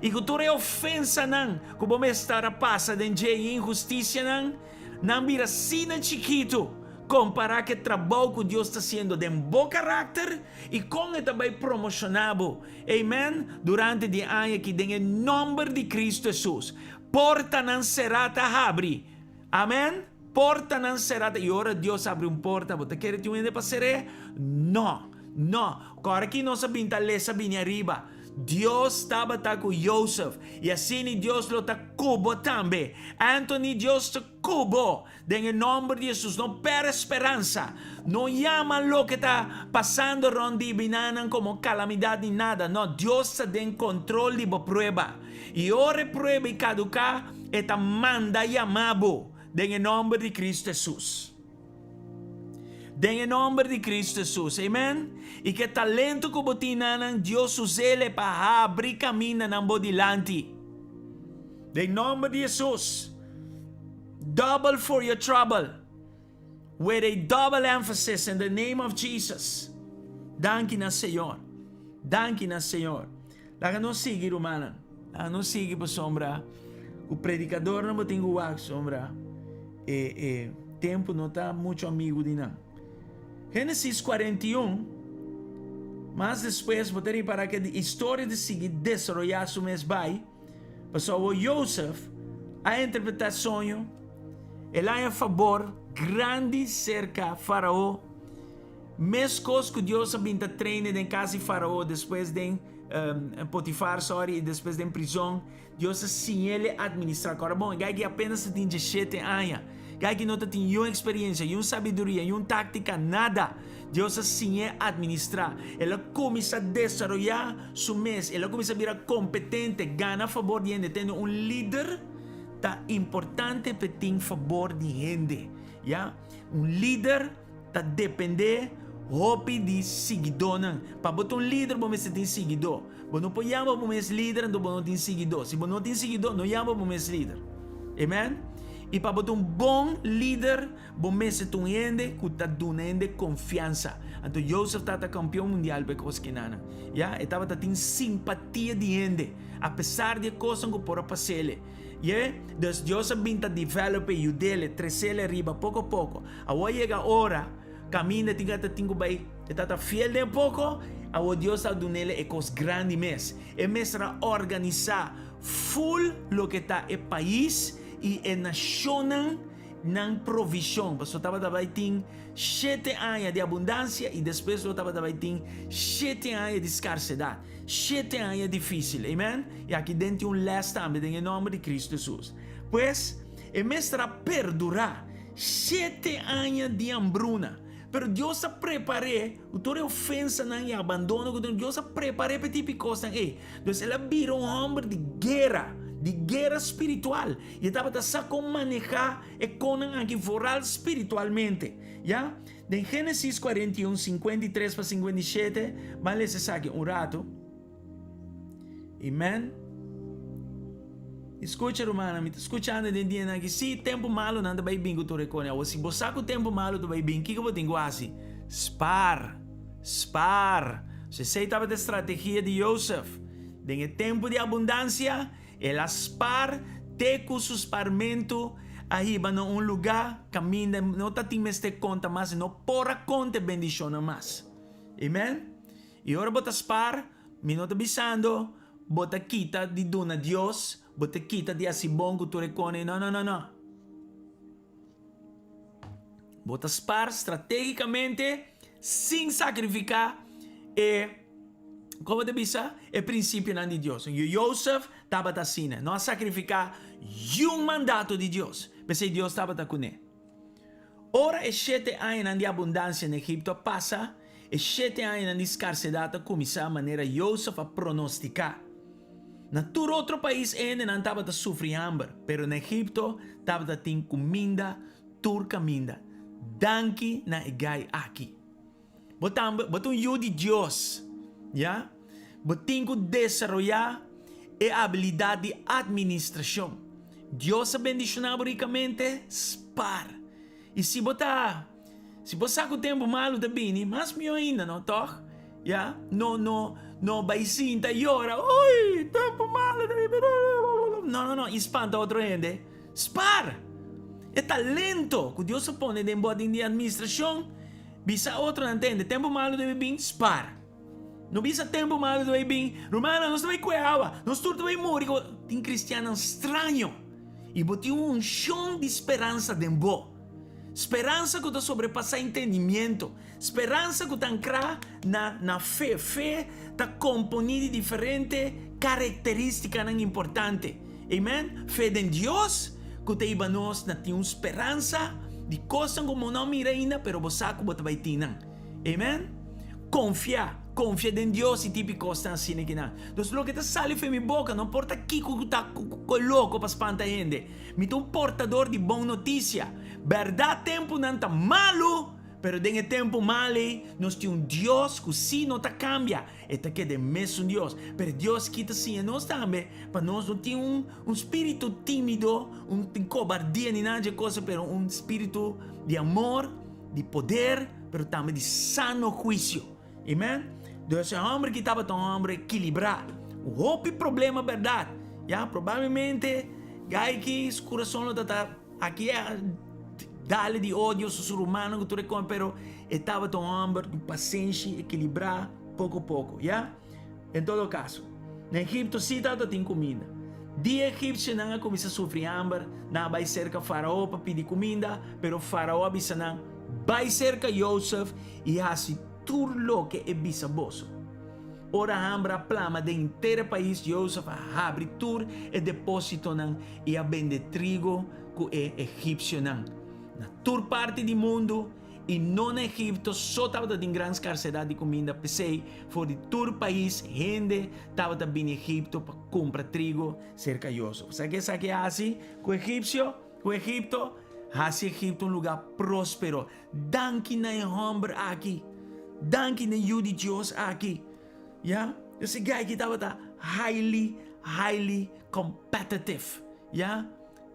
A: I ku tur e ofensanan ku bo mester a pasa den dje i inhustisianan, nan bira asina chikitu kompará ku e trabou ku Dios ta hasiendo den bo karakter i kon e ta bai promoshoná bo, amen, durante di e aña aki den e nòmber di Kristu Hesus. Portanan será ta habri. Amen. Portanan será ta, i ora Dios habri un porta, bo ta kere tin un hende pa ser'é? No. No. Kòrda ki nos a bin ta lesa bini ariba. Dios tabata ku Josef, i asina Dios lo ta ku bo tambe. Anthony, Dios ta ku bo. Den e nòmber di Hesus, no pèrdè speransa. No yama loke ta pasando rònt di binanan komo kalamidat ni nada. No, Dios ta den kontrol di bo prueba. I ora e prueba i kaduká, e ta manda yama bo den e nòmber di Kristu Hesus. Den e nòmber di Kristu Hesus. Amen. I ku e talento ku bo tin na nan, Dios us'el pa habri kamindanan bo dilanti. Den nòmber di Hesus. Double for your trouble. With a double emphasis in the name of Jesus. Danki na Señor. Danki na Señor. Laga nos sigui, rumannan. Laga nos sigui pasobra ku predikadornan bo tin ku wak sombra e e tempu no ta muchu amigu di nan. Génesis 41, Mas despues bo ta ripará ku e historia ta sigui desaroyá su mes bai, pasobra awor Josef a interpretá soño, el a haña fabor grandi serka Farao. Meskos ku Dios a bin ta train'e den kas di Farao, despues den Potifar, sorry, i despues den prizon, Dios a siñ'el administrá. Kòrda bon, e gai ki apenas ta tin djeshete aña. Gai ki no ta tin yun eksperensia, yun sabiduria, yun táktika, nada. Dios a siñ'é administrá. El a kuminsá desaroyá su mes, el a kuminsá bira kompetente, gana fabor di hende. Tende un lider ta importante p'e tin fabor di hende, ya. Un lider Ta dependé hopi di siguidónan. Pa bo ta un lider bo mester tin siguidó. Bo no por yama bo mes lider anto bo no tin siguidó. Si bo no tin siguidó, no yama bo mes lider. Amen? I pa bo ta un bon lider, bo mester ta un hende ku ta duna hende konfiansa. Anto Josef tabata kampion mundial pa e kos kinanan. Ya, e tabata tin simpatia di hende, apesar di e kosnan ku por a pas'el. Ye, dus Dios a bin ta develop e, yud'el, tres'el ariba poko poko. Awor a yega ora, kaminda tin ta tin ku bai, e ta ta fiel den poko, awor Dios ta dun'el e kos grandi mes. E mester a organisá ful loke ta e pais i e nashonnan nan provishon, pasobra tabata bai tin shete aña di abundansia i despues lo tabata bai tin shete aña di skarsedat. Shete aña difísil, amen? I aki den tin un lès tambe den e nòmber di Kristu Hesus. Pues, e mester a perdurá shete aña di hambruna. Pero Dios a prepar'é ku tur e ofensanan i abandono ku tin, Dios a prepar'é pa e tipo di kosnan ei. Dus el a bira un hòmber di guera, di guera spiritual. I e tabata sa kon manehá e konnan aki vooral spiritualmente. Ya? Den Génesis 41, 53 pa 57, ban lesa esaki un ratu. Amen. I skucha, rumannan, mi ta skuchando den dianan aki, sí, tempu malunan ta bai bin ku tur e kone. Awor, si bo sa ku tempu malu ta bai bin, kiko bo tin ku hasi? Spar! Spar! So esei tabata e strategia di Josef. Den e tempu di abundansia, El a spar te ku su sparmentu a hiba na un lugá kaminda e no ta tin mester konta mas, e no por a konta e bendishonnan mas. Amen. I ora bo ta spar, mi no ta bisando bo ta kita di duna Dios, bo ta kita di hasi bon ku tur e kone. No, no, no, no. Bo ta spar strategicamente sin sacrifica e, como bo ta bisa, e principionan di Dios. Y Joseph tabata asina, no a sacrifica yun mandato di Dios, p'esey Dios tabata cune. Ora e shete añanan di abundancia na Egipto a pasa, e shete añanan di scarsedad a cuminsa manera Joseph a pronostica. Na tur otro pais e hendenan tabata sufri hamber, pero na Egipto tabata tin kuminda tur kaminda. Danki na e gai aki. Bo tambe, bo ta un yu di Dios, ya? Bo tin ku desaroyá e abilidat di atministrashon. Dios a bendishoná bo rikamente? Spar. I si bo ta, si bo sa ku tempu malu ta bini, mas mihó ainda, no? Tòg? Ya? No, no, no bai sinta yora, Ui, tempu malu ta bini. No, no, no, i spanta otro hende. Spar! E talento ku Dios a pone den bo den di administrashon, bisa otronan tende, tempu malu ta bin, spar. No bisa tempu malu ta bai bin, rumannan, nos ta bai kue awa, nos tur ta bai muri. Tin kristiannan straño. I bo tin un unshon di speransa den bo. Speransa ku ta sobrepasá entendimiento. Speransa ku ta ankrá na na fe. Fe ta komponí di diferente karakterístikanan importante. Amen. Fe den Dios ku ta hiba nos na tin un speransa di kosnan ku bo no a mira ainda, pero bo sa ku bo ta bai tin nan. Amen. Konfia. Konfia den Dios i tipi kosnan asina kinan. Dus loke ta sali for mi boka no por ta kiko ku ta loko pa spanta hende. Mi ta un portador di bon notisia. Bèrdat tempunan ta malu, pero den e tempu mal ei nos tin un Dios ku sí no ta kambia, e ta keda e mesun Dios. Pero e Dios ki ta siña nos tambe pa nos no tin un un spiritu tímido, un kobardia ni nada dje cosa, pero un spiritu di amor, di poder, pero tambe di sano huisio. Amen. Dus e hòmber ki tabata un hòmber ekilibrá. Hopi problema bèrdat. Ya, probablemente gai ki su kurason lo ta ta aki a dale di odio su su rumannan ku tur e kon, pero e tabata un hòmber ku pasenshi, ekilibrá, poko poko, ya. En todo kaso, na Egipto sí tabata tin kuminda. Dia egipsionan a kuminsá sufri hamber, nan a bai serka Farao pa pidi kuminda, pero Farao a bisa nan, Bai serka Yosef i hasi tur loke e bisa boso. Ora hamber a plama den henter e pais, Yosef a habri tur e depósitonan i a bende trigo ku e egipsionan. Na tur parti di mundu, i no na Egipto so tabata tin gran skarsedat di kuminda, p'esei for di tur pais hende tabata bini Egipto pa kumpra trigo serka Yosef. Sa ke esaki a hasi ku egipsio, ku Egipto? Hasi Egipto un lugá próspero. Danki na e hòmber aki. Danki na e yu di Dios aki. Ya? Esei guy aki tabata highly, highly competitive. Ya?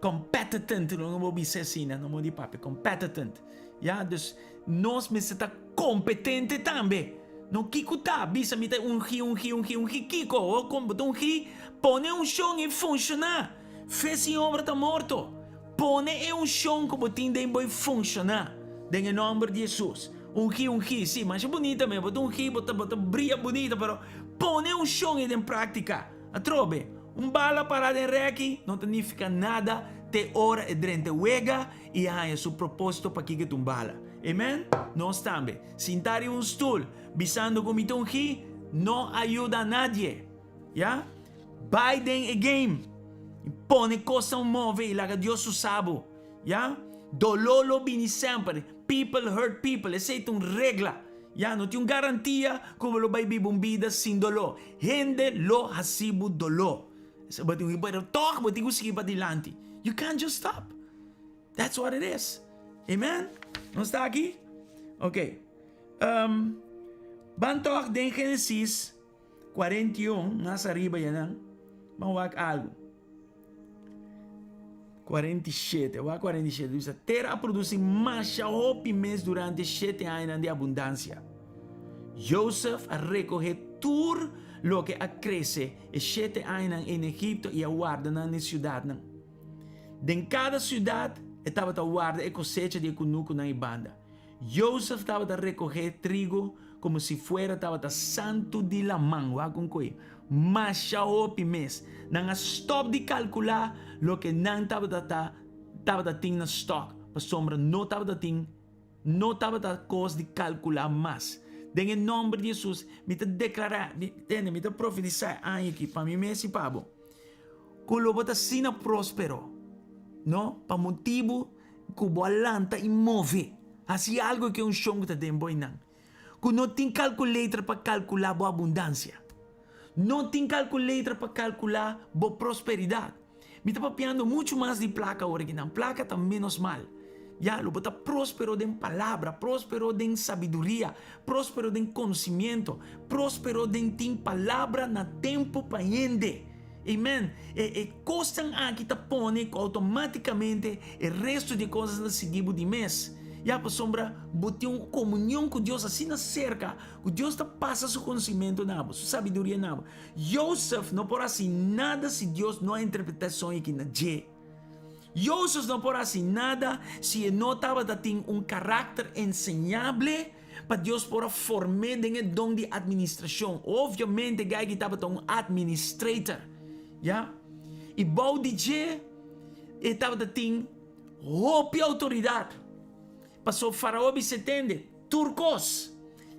A: Competitant, no bo bisa asina, no bo di papia, competitant. Ya? Dus nos mester ta competente tambe. No kiko ta, bisa mi ta ungi, ungi, ungi, ungi kiko? O kon bo ta ungi? Pone unshon i funshoná. Fe sin obra ta morto. Pone e unshon ku bo tin den bo i funshoná. Den e nòmber di Hesus. Ungí, ungí, sí, masha bunita mes, bo ta ungí, bo ta, bo ta bria bunita, pero pone e unshon ei den práktika. Atrobe, un bala pará den rèki no ta nifiká nada te ora e drenta e wega i a haña su propósito pakiko e ta un bala. Amen? Nos tambe, sintá riba un stul bisando ku mi ta ungí no a yuda nadie. Ya? Bai den e game i pone kosnan move i laga Dios usa bo. Ya? Doló lo bini semper. People hurt people. Esei ta un regla. Ya? No tin un garantia ku bo lo bai biba un bida sin doló. Hende lo hasi bo doló. Bo tin ku, pero tòg bo tin ku sigui padilanti. You can't just stop. That's what it is. Amen? Nos ta aki? Ok. Um, ban tòg den Genesis 41, mas ariba yanan. Ban wak algu. 47, wak 47, bisa, tera a produci masha hopi mes durante shete añanan di abundancia. Josef a recoge tur loke a crece e shete añanan en Egipto y a warda nan den ciudadnan. Den cada ciudad e tabata warda e cosecha di e cunucunan y banda. Josef tabata rekohé trigo komo si fuera tabata santu di laman. Wak un koe. Masha hopi mes. Nan a stòp di kalkulá loke nan tabata ta tabata tin na stòk, pasobra no tabata tin no tabata kos di kalkulá mas. Den e nòmber di Hesus, mi ta deklará, mi, tende, mi ta profetisá e aña aki pa mi mes i pa bo, ku lo bo ta asina próspero, no, pa motibu Ku bo a lanta i move. Hasi algu ku e unshon ku ta den bo einan. Ku no tin kalkulator pa kalkulá bo abundansia. No tin kalkulator pa kalkulá bo prosperidat. Mi ta papiando muchu mas di plaka ora aki nan. Plaka ta ménos mal. Ya, lo bo ta próspero den palabra, próspero den sabiduria, próspero den konosimiento, próspero den tin palabra na tempu pa hende. Amen. E e kosnan aki ta pone ku outomátikamente e resto di e kosnan ta sigui bo di mes. Ya, pasobra bo tin un komunion ku Dios asina serka ku Dios ta pasa su konosimentu na bo, su sabiduria na bo. Josef no por hasi nada si Dios no a interpretá e soño aki na dje. Josef no por hasi nada si e no tabata tin un karakter enseñable Pa Dios por a form'é den e don di administrashon. Obviamente Geigy tabata un administrator, ya. I bou di dje e tabata tin hopi outoridat. Pasobra Farao a bisa e tende tur kos.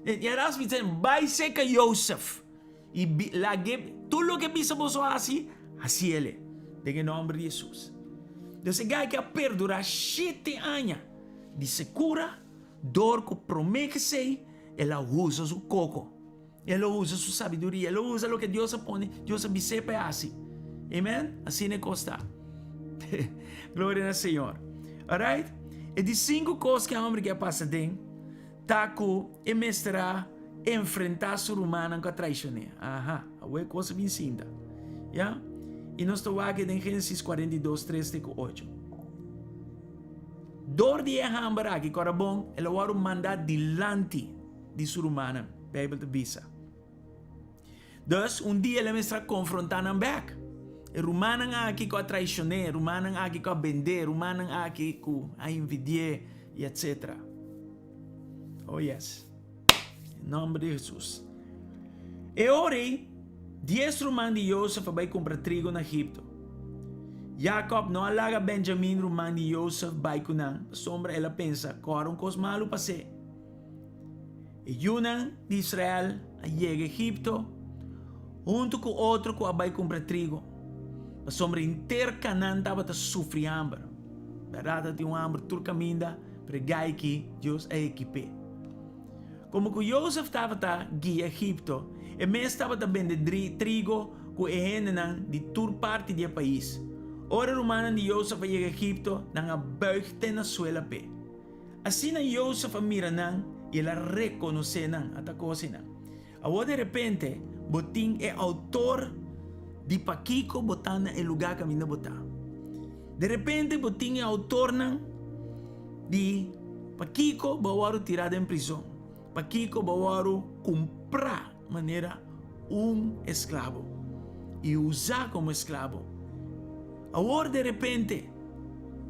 A: I a ras bisa bai seka Josef i lag'é tur loke e bisa boso hasi, hasiel den e nòmber di Hesus. Dus e Geigy a perdurá shete aña di sekura. Dor ku promé k'esei, el a usa su koko, el a usa su sabiduria, el a usa loke Dios a pone, Dios a bis'é pa e hasi. Amen? Asina e kos ta. Gloria na Señor. Alright? E di sinku kos ku e hòmber ke a pasa den ta ku e mester a enfrentá su rumannan ku a traishon'é. Aha, awor e kos a bin sinta. Ya? I nos ta wak den Génesis 42, 3 te ku 8. Dor di e hamber aki, kòrda bon, el a wòrdu mandá dilanti di su rumannan, Beibel ta bisa. Dus, un dia el a mester a konfrontá nan bèk. E rumannan aki ku a traishon'é, e rumannan aki ku a bend'é, e rumannan aki ku a envidi'é, i etsetera. Oh yes. Den nòmber di Hesus. E ora ei, dies ruman di Yosef a bai kumpra trigo na Egipto. Yakòb no a laga Benjamin, ruman di Yosef, bai ku nan, pasobra el a pensa, Kòrda un kos malu pas'é. E yunan di Israel a yega Egipto huntu ku otro ku a bai kumpra trigo, pasobra henter Kanan tabata sufri hamber. Bèrdat tabatin un hamber tur kaminda, pero e gai aki Dios a ekip'é. Komo ku Yosef tabata guia Egipto, e mes tabata bende trigo ku e hendenan di tur parti di e pais. Ora e rumannan di Yosef a yega Egipto, nan a bùig te na suela p'e. Asina Yosef a mira nan i el a rekonosé nan. Ata kos einan. Awor derepente bo tin e outor di pakiko bo ta na e lugá kaminda bo ta. Derepente bo tin e outornan di pakiko bo a wòrdu tirá den prizon, pakiko bo a wòrdu kumprá manera un esklabo i usá komo esklabo. Awor derepente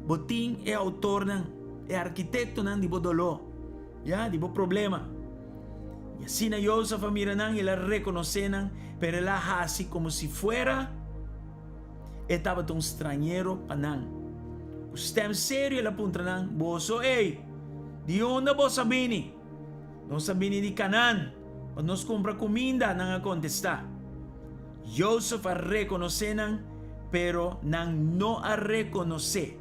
A: bo tin e outornan, e arkitektonan di bo doló, ya, di bo problema. I asina Jozef a mira nan, el a rekonosé nan, pero el a hasi komo si fuera e tabata un strañero pa nan. Ku stèm serio el a puntra nan, Boso ei, di unda boso a bini? Nos a bini di Kanaan pa nos kumpra kuminda, nan a kontestá. Jozef a rekonosé nan, pero nan no a rekonos'é.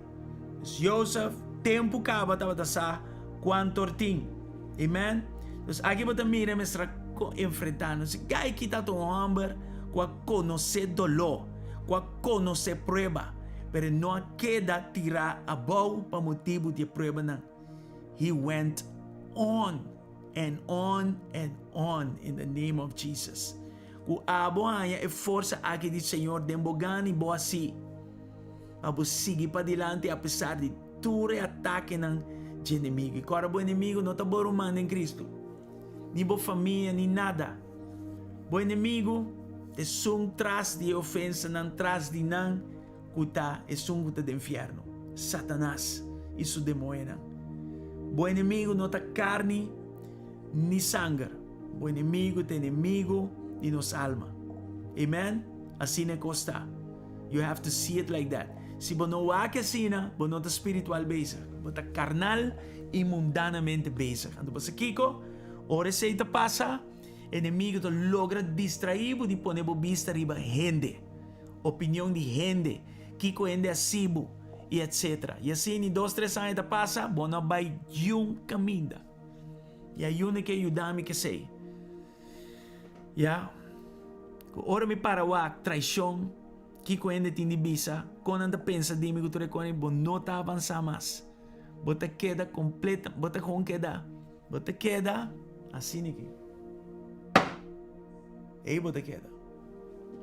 A: Dus Jozef tempu kaba tabata sa kuan tortin. Amen. Dus aki bo ta mira e mester a enfrentá nos. E gai aki tabata un hòmber ku a konosé doló, ku a konosé prueba, pero e no a keda tirá abou pa motibu di e pruebanan. He went on and on and on in the name of Jesus. Ku abo haña e forsa aki di Señor den bo gana i bo hasi pa bo sigui padilanti apesar di tur e atakenan dje enemigu. I kòrda bo enemigu no ta bo ruman den Kristu, ni bo famia, ni nada. Bo enemigu ta esun tras di e ofensanan, tras di nan. Ku ta esun ku ta den fièrnu? Satanas i su demoñonan. Bo enemigu no ta karni ni sanger. Bo enemigu ta enemigu di nos alma. Amen? Asina e kos ta. You have to see it like that. Si bo no wak asina, bo no ta spiritual bezig. Bo ta karnal i mundanamente bezig. Anto bo sa kiko? Ora esei ta pasa, enemigu ta logra distraí bo di pone bo bista riba hende. Opinion di hende, kiko hende a sibu, i etcetera. I asina i dos tres aña ta pasa, bo no a bai yun kaminda. I ayuna ke yuda mi kesei. Ya. Ku ora mi para wak traishon, kiko hende tin di bisa, kon nan ta pensa di mi ku tur e kos, bo no ta avansá mas. Bo ta keda kompleta, bo ta kon keda, bo ta keda asina aki. Ei bo ta keda.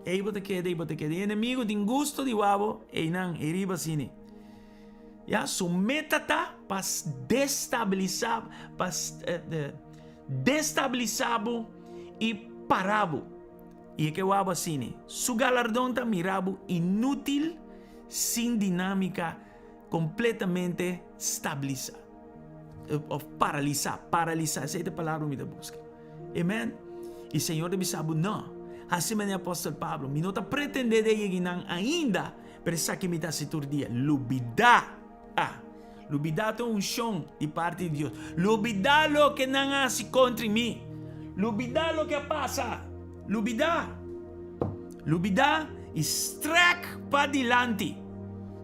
A: Ei bo ta keda, ei bo ta keda. E enemigo tin gusto di wak bo einan, ei riba asina. Ya, su meta ta pa destabilisa, pa destabilisa bo i para bo. I e ke wak bo asina. Su galardon ta mira bo inútil, sin dinámika, kompletamente stabilisa. Of paralisa, paralisa, esei ta e palabra mi ta buska. Amen. I Señor ta bisa bo, No. Hasi manera Apòstel Pablo, Mi no ta pretendé di a yega einan ainda, pero esaki mi ta hasi tur dia, lubidá. Ah, lubidá ta un unshon di parti di Dios. Lubidá loke nan a hasi kontra mi. Lubidá loke a pasa. Lubidá. Lubidá i strèk padilanti.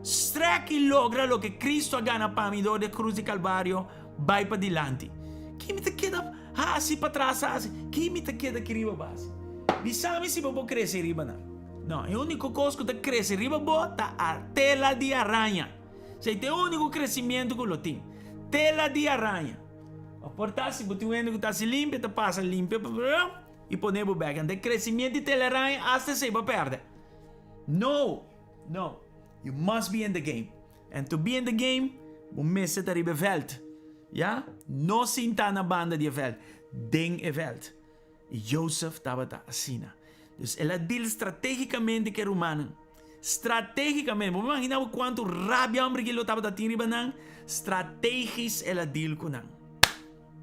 A: Strèk i logra loke Kristu a gana pa mi dor di e krus di Kalvario, bai padilanti. Ki mi ta keda hasi patras hasi? Ki mi ta keda ki riba bo hasi? Bisa mi si bo por krese riba nan. No, e úniko kos ku ta krese riba bo ta a tela di araña. Esei ta e úniko kresimiento ku lo tin. Tela di araña. Bo por ta si bo tin un hende ku ta hasi limpia, ta pasa limpia i pone bo bèk. Anto e kresimiento di tela araña asta esei bo a pèrdè. No! No! You must be in the game. And to be in the game, bo mester ta riba e vèlt. Ya? No sintá na banda di e vèlt, den e vèlt. I Josef tabata asina. Dus el a deal stratégikamente ku e rumannan. Stratégikamente. Bo por imaginá bo kuantu rabia hòmber aki lo tabata tin riba nan? Stratégis el a deal ku nan.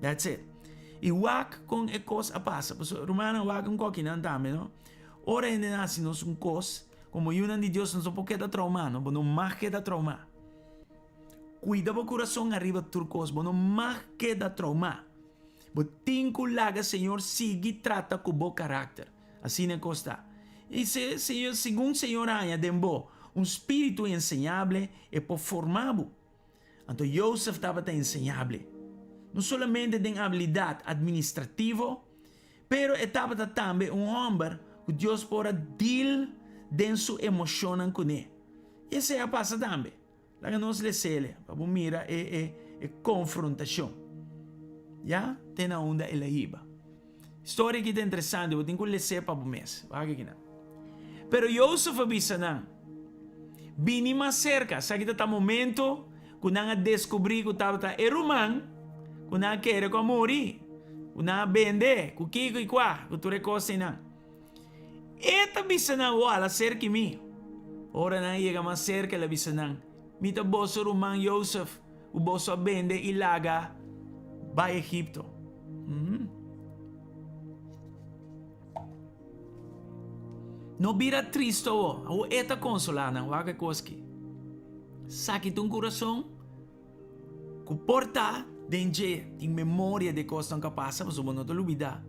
A: That's it. I wak kon e kos a pasa. Pasobra rumannan wak un kokinan tambe no. Ora hende nan hasi nos un kos, komo yunan di Dios nos no por keda traumá no. Bo no mag keda traumá. Kuida bo kurason ariba tur kos. Bo no mag keda traumá. Bo tin ku laga Señor sigui trata ku bo karakter. Asina e kos ta. I se Señor, segun Señor haña den bo un spiritu enseñable, e por forma bo. Anto Josef tabata enseñable, no solamente den abilidat administrativo, pero e tabata tambe un hòmber ku Dios por a deal den su emoshonnan kuné. I esei a pasa tambe. Laga nos lesele pa bo mira e e e konfrontashon. Ya, te na unda el a hiba. Storia aki ta interesante, bo tin ku les'é pa bo mes. Wak aki nan. Pero Yosef a bisa nan, Bini mas serka. Esaki ta ta momento ku nan a deskubrí ku tabata e ruman ku nan a kere ku a muri, ku nan a bende, ku kiko i kua, ku tur e kos einan. E ta bisa nan, Wòl, aserki mi. Ora nan a yega mas serka, el a bisa nan, Mi ta boso ruman Yosef, ku boso a bende i laga bai Egipto. No bira tristu awor. Awor e ta konsolá nan. Wak e kos aki. Esaki ta un kurason ku por ta den dje tin memoria di e kosnan ku a pasa, pasobra bo no ta lubidá.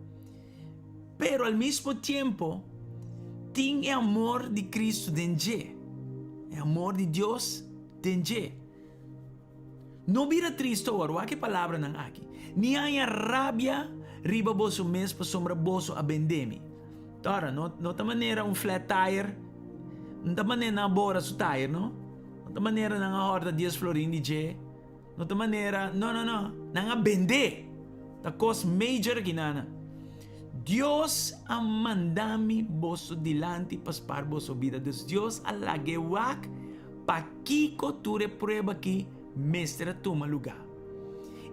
A: Pero al mismo tiempo tin e amor di Cristo den dje, e amor di Dios den dje. No bira tristo awor, wak e palabranan aki, ni haña rabia riba boso mes pasobra boso a bende mi. Tora, no, no ta manera un flat tire, no ta manera nan a bora su tire, no. No ta manera nan a hòrta dies florin di dje. No ta manera, no, no, no, nan a bendé. Ta kos major aki nana. Dios a manda mi boso dilanti pa spar boso bida. Dus Dios a lag'é wak pakiko tur e prueba aki mester a tuma lugá.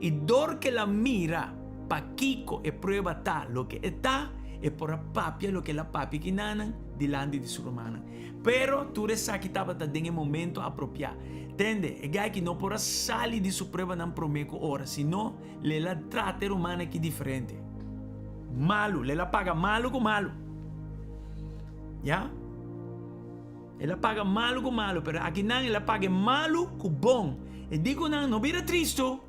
A: I dor ku el a mira pakiko e prueba ta loke e ta, e por a papia loke el a papia aki nanan dilanti di su rumannan. Pero tur esaki tabata den e momento apropiá. Tende, e guy aki no por a sali di su pruebanan promé ku ora, sino l'el a trata e ruman aki diferente. Malu, l'el a paga malu ku malu. Ya? El a paga malu ku malu, pero akinan el a paga e malu ku bon. E di ku nan, No bira tristu.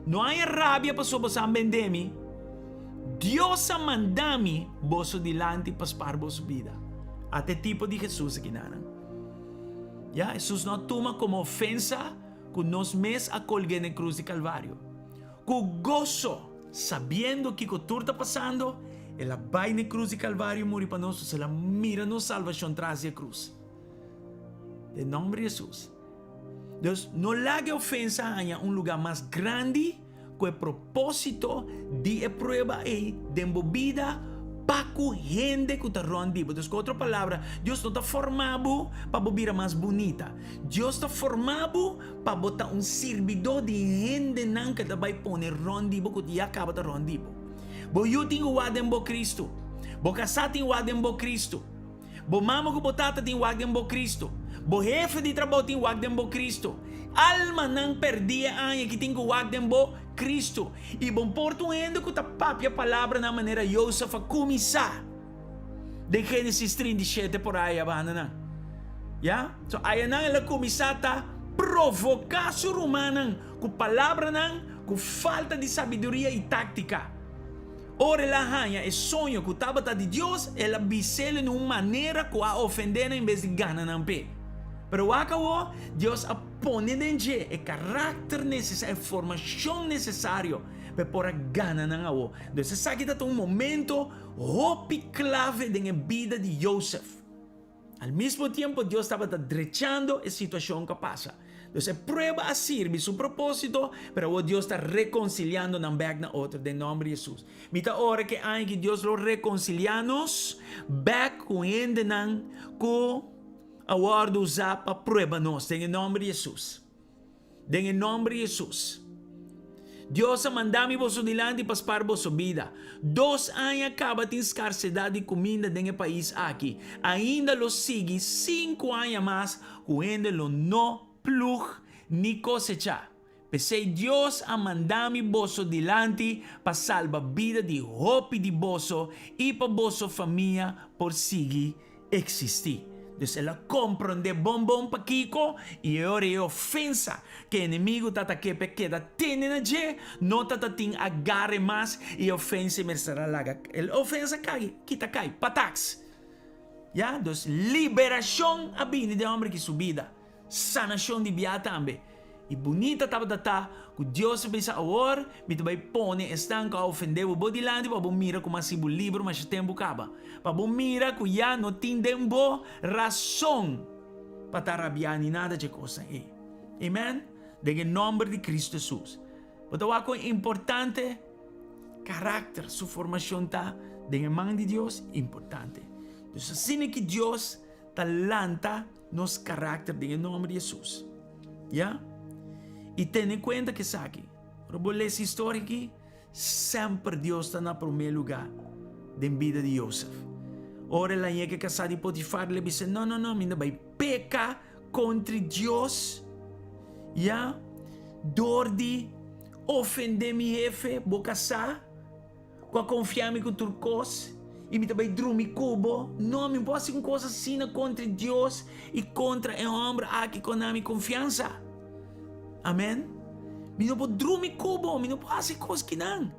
A: No haña rabia pasobra boso a bende mi. Dios a manda mi boso dilanti pa spar boso bida. Ata e tipo di Hesus aki nan. Ya, Hesus no a tuma komo ofensa ku nos mes a kolg'é na e krus di Kalvario. Ku goso, sabiendo kiko tur ta pasando, el a bai na e krus di Kalvario i muri pa nos, pasobra el a mira nos salbashon tras di e krus. Den nòmber di Hesus. Dus, no laga e ofensa haña un lugá mas grandi ku e propósito di e prueba ei den bo bida pa ku hende ku ta rònt di bo. Dus, ku otro palabra, Dios no ta forma bo pa bo bira mas bunita. Dios ta forma bo pa bo ta un sirbidó di hendenan ku e ta bai pone rònt di bo ku ya kaba ta rònt di bo. Bo yu tin ku wak den bo Kristu. Bo kasá tin wak den bo Kristu. Bo mama ku bo tata tin wak den bo Kristu. Bo hefe di trabou tin wak den bo Kristu. Almanan perdí e aña aki tin ku wak den bo Kristu. I bo por ta un hende ku ta papia palabranan manera Josef a kuminsá den Génesis 37 por aya bandanan. Ya? So ayanan el a kuminsá ta provoká su rumannan ku palabranan ku falta di sabiduria i táktika. Ora el a haña e soño ku tabata di Dios, el a bis'el den un manera ku a ofendé nan en bes di gana nan p'e. Pero wak awor, Dios a pone den dje e karakter nesesario, e formashon nesesario pa e por a gana nan awor. Dus esaki ta ta un momento hopi klave den e bida di Josef. Al mismo tiempo Dios tabata drechando e situacion cu a pasa. Dus e prueba a sirbi su proposito, pero awor Dios ta reconciliando nan bek na otro den nomber di Jesus. Mi ta ora cu e aña aki Dios lo reconcilia nos bek cu hendenan cu a wordo usa pa prueba nos den e nomber di Jesus. Den e nomber di Jesus. Dios a manda mi boso dilanti pa spar boso bida. Dos aña kaba tin skarsedat di kuminda den e pais aki. Ainda lo sigui sinku aña mas ku hende lo no plug ni kosechá. P'esei Dios a manda mi boso dilanti pa salba bida di hopi di boso i pa boso famia por sigui eksistí. Dus el a komprondé bon bon pakiko i e ora e ofensa ku e enemigu ta ta ke p'e keda tene na dje no ta ta tin agare mas i e ofensa e mester a laga e ofensa kai kita kai pataks. Ya, dus liberashon a bini den hòmber ki su bida. Sanashon di bia tambe. I bunita tabata ta ku Dios a bisa, Awor mi ta bai pone esnan ku a ofendé bo bo dilanti pa bo mira ku mi a hasi bo liber masha tempu kaba, pa bo mira ku ya no tin den bo rason pa ta rabiá ni nada dje kosnan ei. Amen. Den e nòmber di Kristu Hesus. Bo ta wak kon importante karakter su formashon ta den e man di Dios? Importante. Dus asina ki Dios ta lanta nos karakter den e nòmber di Hesus. Ya? I tene kuenta ku esaki, ora bo lesa historia aki, semper Dios ta na promé lugá den bida di Yosef. Ora el a yega kasá di Potifar, el a bisa, No, no, no, mi no bai peka kontra Dios, ya, dor di ofendé mi hefe, bo kasá. Ku a konfia mi ku tur kos, i mi ta bai drumi ku bo? No, mi no por hasi un kos asina kontra Dios i kontra e hòmber aki ku a na mi konfiansa. Amen. Mi no por drumi ku bo, mi no por hasi kos kinan.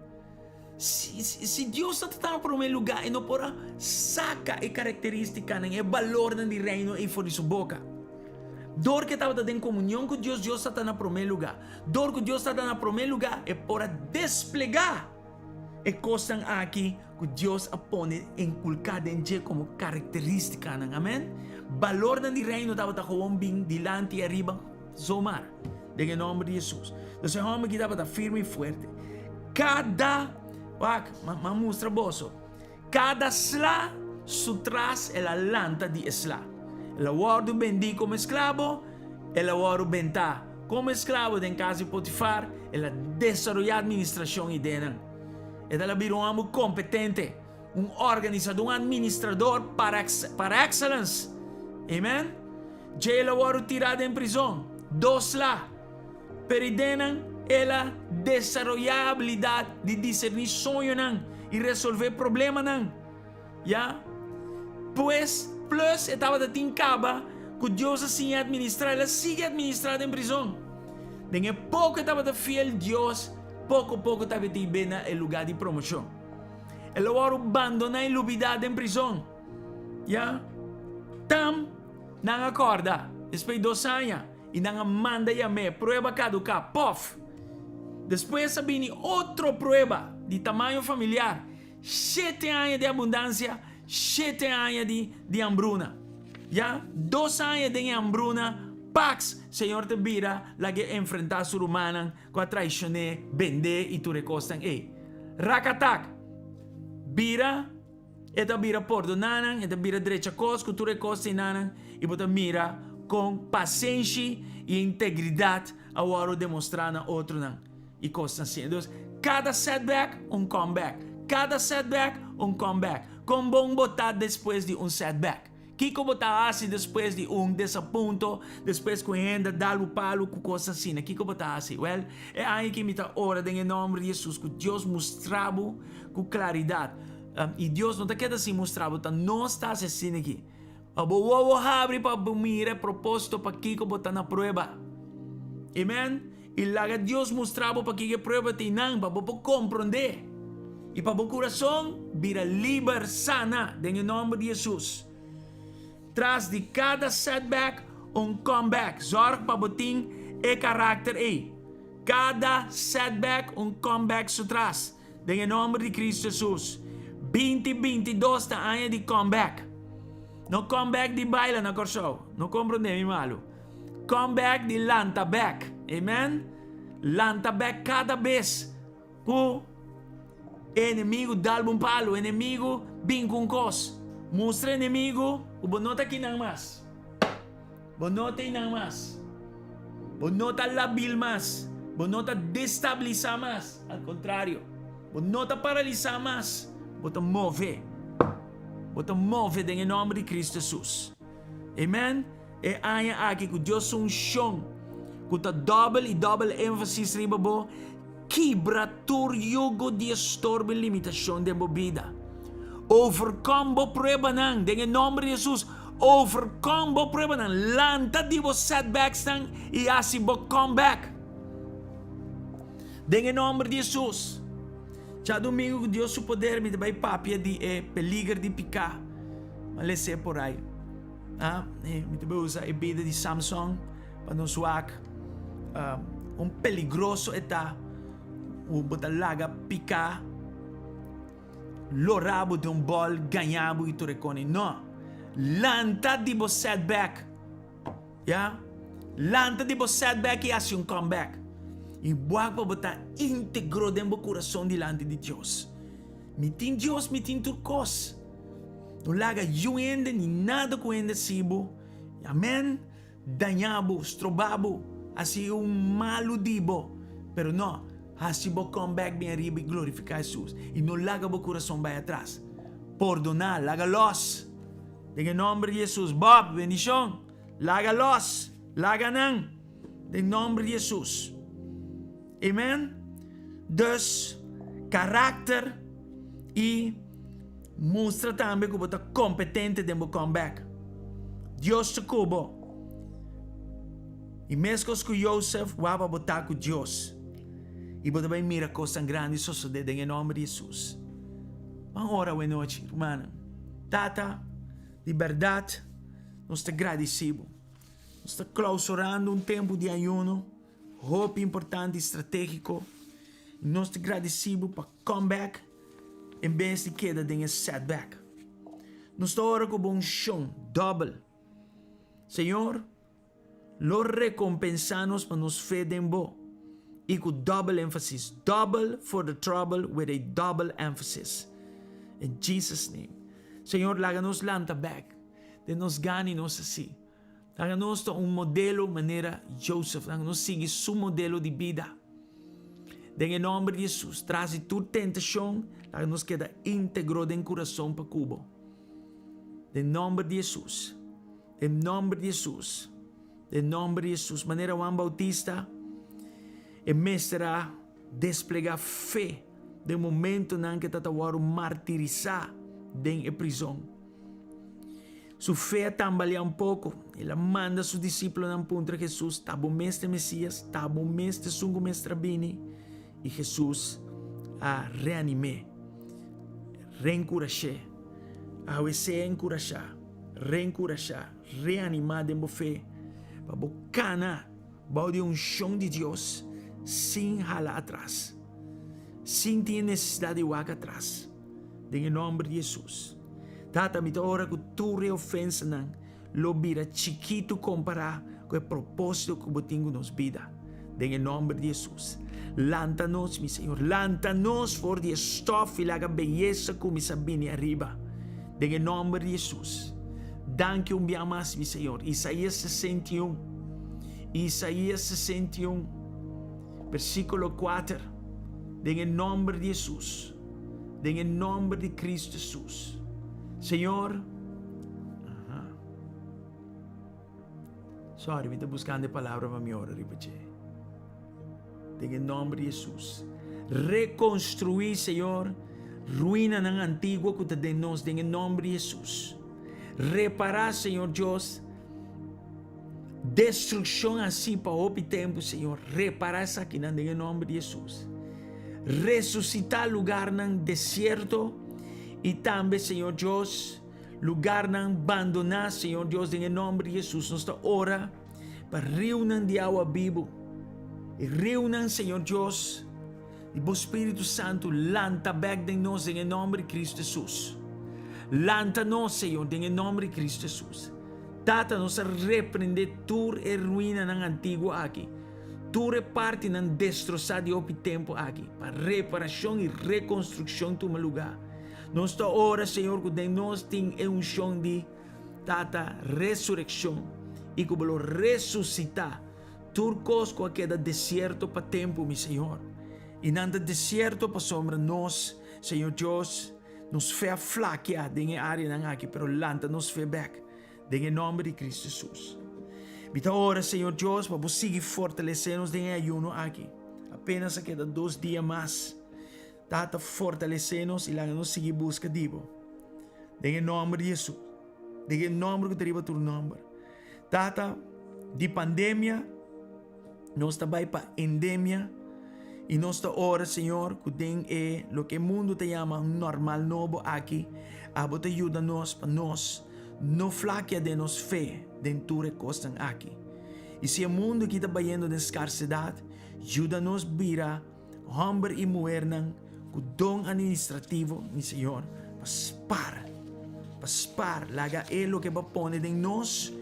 A: Si, si Dios no ta ta na promé lugá, e no por a saka e karakterístikanan, e balornan di Reino ei for di su boka. Dor ku e tabata den komunion ku Dios, Dios ta ta na promé lugá. Dor ku Dios ta ta na promé lugá, e por a desplegá E kosnan aki ku Dios a pone enkulká den dje komo karakterístikanan, amen. Balornan di Reino tabata gewoon bin dilanti i ariba zomar, den e nòmber di Hesus. Entonces e hòmber aki tabata firme i fuerte. Kada, wak, m'a mustra boso, kada sla su tras el a lanta di e sla. El a wòrdu bendí komo esklabo, el a wòrdu bentá Komo esklabo den kas di Potifar, el a desaroyá atministrashon ideanan. E ta la bira un hòmber kompetente, un organisadó, un atministrador par par excellence. Amen. Dje el a wòrdu tirá den prizon, dos la. Pero ideanan el a desaroyá abilidat di diserní soñonan i resolvé problemanan. Ya. Pues, plus e tabata tin kaba ku Dios a siña administrá, el a sigui administrá den prizon. Den e poko e tabata fiel Dios, poko poko tabata i be na e lugá di promoshon. El a wòrdu bandoná i lubidá den prizon. Ya. Tam nan a kòrda, despues di dos aña, i nan a manda yam'é, prueba kaduká, pòf! Despues a bini otro prueba di tamaño familiar. Shete aña di abundansia, shete aña di di hambruna. Ya, dos aña den e hambruna, pax, Señor ta bira lag'é enfrentá su rumannan ku a traishon'é, bend'é i tur e kosnan ei. Rakatak! Bira, e ta bira pordoná nan, e ta bira drecha kos ku tur e kos einanan, i bo ta mira kon pasenshi i integridat a wòrdu demostrá na otronan. I kosnan asina. Dus, kada setback, un comeback. Kada setback, un comeback. Kon bon bo ta despues di un setback? Kiko bo ta hasi despues di un desapunto, despues ku hende a dal bo palu ku kosnan asina? Kiko bo ta hasi? Wèl, e aña aki mi ta ora den e nòmber di Hesus ku Dios mustra bo ku klaridat. I Dios no ta keda sin mustra bo, ta nos ta hasi asina aki. Pa bo wowo habri pa bo mira e propósito pakiko bo ta na prueba. Amen. I laga Dios mustra bo pakiko e prueba ta einan pa bo por komprondé i pa bo kurason bira liber, sana den e nòmber di Hesus. Tras di kada setback un comeback. Zòrg pa bo tin e karakter ei. Kada setback un comeback su tras. Den e nomber di Cristo Jesus. Binti 22 ta aña di comeback. No comeback di baila na Kòrsou. No komprondé mi malu. Comeback di lanta bek. Amen. Lanta bek kada bes ku enemigu dal bo un palu, enemigu bin ku un kos. Mustra enemigu ku bo no ta kinan mas. Bo no ta einan mas. Bo no ta labil mas. Bo no ta destabilisá mas, al kontrario, bo no ta paralisá mas, bo ta move. Bo ta move den e nòmber di Kristu Hesus. Amen. E aña aki ku Dios su unshon ku ta dòbel i dòbel énfasis riba bo, kibra tur yugo di estorbo i limitashon den bo bida. Overkom bo pruebanan den e nòmber di Hesus. Overkom bo pruebanan. Lanta di bo setbacksnan i hasi bo comeback. Den e nòmber di Hesus. Djadumingu ku Dios su poder mi ta bai papia di e peliger di piká. M'a les'é por ai. Ah, mi ta bai usa e bida di Samson pa nos wak un peligroso e ta ku bo ta laga piká lora bo den un bòl, gaña bo i tur e koni. No! Lanta di bo setback. Ya. Lanta di bo setback i hasi un comeback. I wak pa bo ta íntegro den bo kurason dilanti di Dios. Mi tin Dios, mi tin tur kos. No laga yun hende ni nada ku hende hasi bo, amen, daña bo, stroba bo, hasi un malu di bo. Pero no, hasi bo comeback bin ariba i glorifiká Hesus. I no laga bo kurason bai atras. Pordoná, laga lòs. Den e nomber di Hesus. Bob, bendishon. Laga los. Laga nan. Den nomber di Hesus. Amen. Dus, karakter i mustra tambe ku bo ta kompetente den bo comeback. Dios ta ku bo. I meskos ku Josef, waba bo ta ku Dios. I bo ta bai mira kosnan grandi sosodé den e nomber di Hesus. Ban ora awe nochi, rumannan. Tata, di bèrdat nos ta gradisí bo. Nos ta klausurando un tempu di ayuno hopi importante i stratégiko. I nos ta gradisí bo pa come back en bes di keda den e setback. Nos ta ora ku bo unshon dòbel. Señor, Lo rekompensá nos pa nos fe den bo, i ku dòbel énfasis, double for the trouble with a double emphasis. In Jesus name. Señor, laga nos lanta bèk den nos gana i nos hasi. Laga nos ta un modelo manera Joseph. Laga nos sigui su modelo di bida. Den e nòmber di Hesus, tras di tur tentashon, laga nos keda íntegro den kurason pa ku bo. Den nòmber di Hesus. Den nòmber di Hesus, den nòmber di Hesus, manera Juan Bautista, e mester a desplegá fe den momentonan ku e tabata wòrdu martirisá den e prizon. Su fe a tambaleá un poko. El a manda su disipelnan puntra Hesus, Ta bo mes ta e Mesías? Ta bo mes ta esun ku mester a bini? I Hesus a reanim'é, reenkurash'é. Awe sea enkurashá. Reenkurashá, reanimá den bo fe pa bo kana bou di e unshon di Dios sin hala atras, sin tin e nesesidat di wak atras, den e nòmber di Hesus. Tata, mi ta ora ku tur e ofensanan lo bira chikitu kompará ku e propósito ku bo tin ku nos bida, den e nòmber di Hesus. Lanta nos, mi Señor, lanta nos for di e stòf i laga beyesa kuminsá bini ariba, den e nòmber di Hesus. Danki un bia mas, mi Señor. Isaías 61, Isaías 61, versíkulo kuater, den e nòmber di Hesus, den e nòmber di Kristu Hesus. Señor, aha. Sorry, mi ta buskando e palabra pa mi ora riba dje. Den e nòmber di Hesus. Rekonstruí, Señor, ruinanan antiguo ku ta den nos, den e nòmber di Hesus. Repará, Señor Dios, destrukshon hasí pa hopi tempu, Señor. Repará esakinan den e nòmber di Hesus. Resusitá lugarnan desierto i tambe, Señor Dios, Lugarnan bandoná, Señor Dios, den e nomber di Jesus nos ta ora pa riunan di awa bibu. E riunan, Señor Dios, di bo Spiritu Santu lanta bek den nos den e nomber di Cristo Jesus. Lanta nos, Señor, den e nomber di Cristo Jesus. Tata, nos a reprende tur e ruinanan antiguo aki, tur e partinan destrosá di hopi tempu aki, pa reparacion i reconstruccion tuma lugá. Nos ta ora, Señor, ku den nos tin e unshon di, Tata, resurekshon, i ku bo lo resusitá Tur kos ku a keda desierto pa tempu, mi Señor. I nan ta desierto pasobra nos, Señor Dios, nos fe a flakia den e áreanan aki, pero lanta nos fe bèk den e nòmber di Kristu Hesus. Mi ta ora, Señor Dios, pa bo sigui fortalesé nos den e ayuno aki. Apenas a keda dos dia mas. Tata, fortalesé nos i laga nos sigui buska di bo. Den e nòmber di Hesus. Den e nòmber ku ta riba tur nòmber. Tata, di pandemia nos ta bai pa endemia i nos ta ora, Señor, ku den e loke e mundu ta yama un normal nobo aki, abo ta yuda nos pa nos no flakia den nos fe den tur e kosnan aki. I si e mundu aki ta bayendo den skarsedat, yuda nos bira Homber i muhernan ku don administrativo, mi Señor, pa spar, pa spar, laga e loke bo a pone den nos,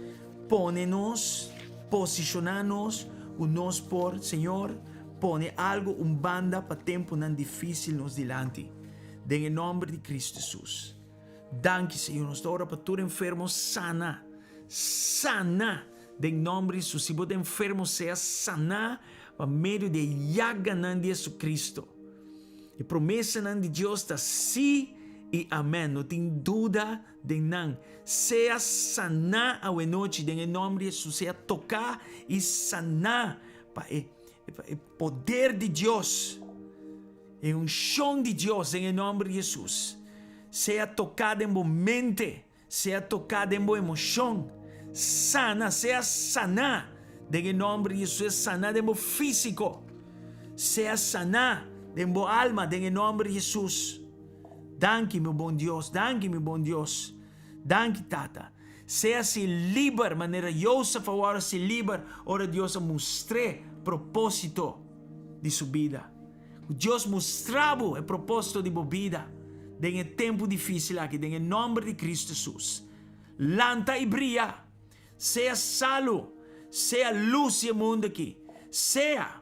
A: pone nos, posishoná nos, ku nos por, Señor, pone algu un banda pa tempunan difísil nos dilanti. Den e nòmber di Kristu Hesus. Danki, Señor. Nos ta ora pa tur enfermo sana, sana! Den nòmber di Hesus, si bo ta enfermo, sea saná pa medio di e yaganan di Jesucristo. E promesanan di Dios ta sí i amèn, no tin duda den nan. Sea saná awenochi den e nòmber di Hesus, sea toká i saná pa e e poder di Dios, e unshon di Dios den e nòmber di Hesus. Sea toká den bo mente. Sea toká den bo emoshon, sana, sea saná den e nòmber di Hesus, sea saná den bo físiko, sea saná den bo alma den e nòmber di Hesus. Danki mi bon Dios, danki mi bon Dios, danki Tata. Sea si liber manera Josef a wòrdu si liber ora Dios a mustr'é propósito di su bida. Ku Dios mustra bo e propósito di bo bida den e tempu difísil aki, den e nòmber di Kristu Hesus. Lanta i bria! Sea salu, sea lus di e mundu aki. Sea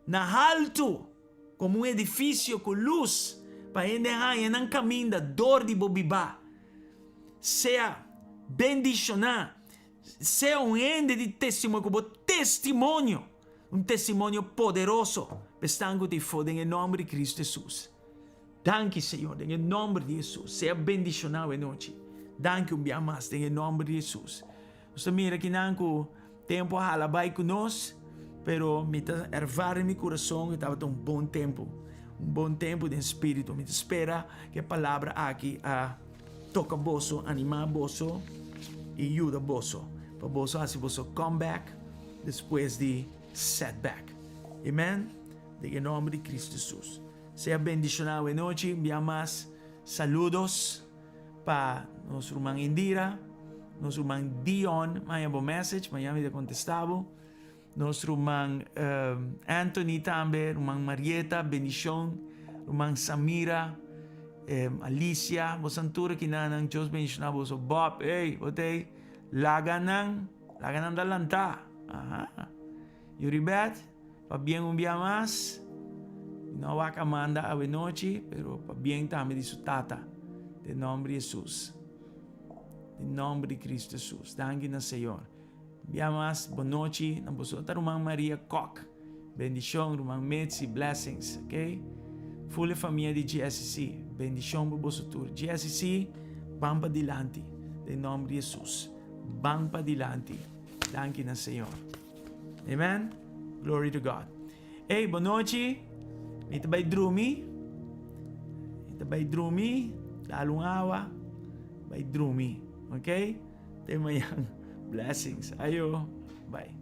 A: na haltu komo un edifisio ku lus pa hende haña nan kaminda dor di bo bibá. Sea bendishoná, sea un hende di testimonio ku bo testimonio. Un testimonio poderoso pa esnan ku ta ifó den e nòmber di Kristu Hesus. Danki Señor den e nòmber di Hesus. Sea bendishoná awe nochi. Danki un bia mas den e nòmber di Hesus. Nos ta mira kinan ku tempu a hala bai ku nos, pero mi ta ervar den mi kurason ku tabata un bon tempu. Un bon tempu den spiritu. Mi ta spera ku e palabra aki a toka boso, animá boso i yuda boso pa boso hasi boso comeback. Despues di setback. Amen. Den e nomber di Cristo Jesus. Sea bendiciona awe nochi. Bia mas saludos pa nos ruman Indira, nos ruman Dion, maya bo message, maya mi ta contesta bo. Nos ruman Anthony tambe, ruman Marieta, bendicion, ruman Samira, Alicia, bosan tur aki nan, Dios bendiciona boso. Bob, hey, bo ta ey, laga nan. Laga nan ta lantá. Aha. Yuribeth, pabien un bia mas. Mi no a wak Amanda awenochi, pero pabien tambe di su tata. Den nomber di Jesus. Den nomber di Cristo Jesus. Danki na Señor. Un bia mas, bonochi na boso. Ta ruman Maria Kok. Bendicion, ruman Mitzi, blessings, ok? Full e famia di GSCC. Bendicion pa boso tur. GSCC, ban pa dilanti. Den nomber di Jesus. Ban pa dilanti. Danki na Señor. Amen. Glory to God. Hey, bon nochi. Mi ta bai drumi. Mi ta bai drumi. Dal un awa. Bai drumi. Ok? Te mañana. Blessings. Ayo. Bye.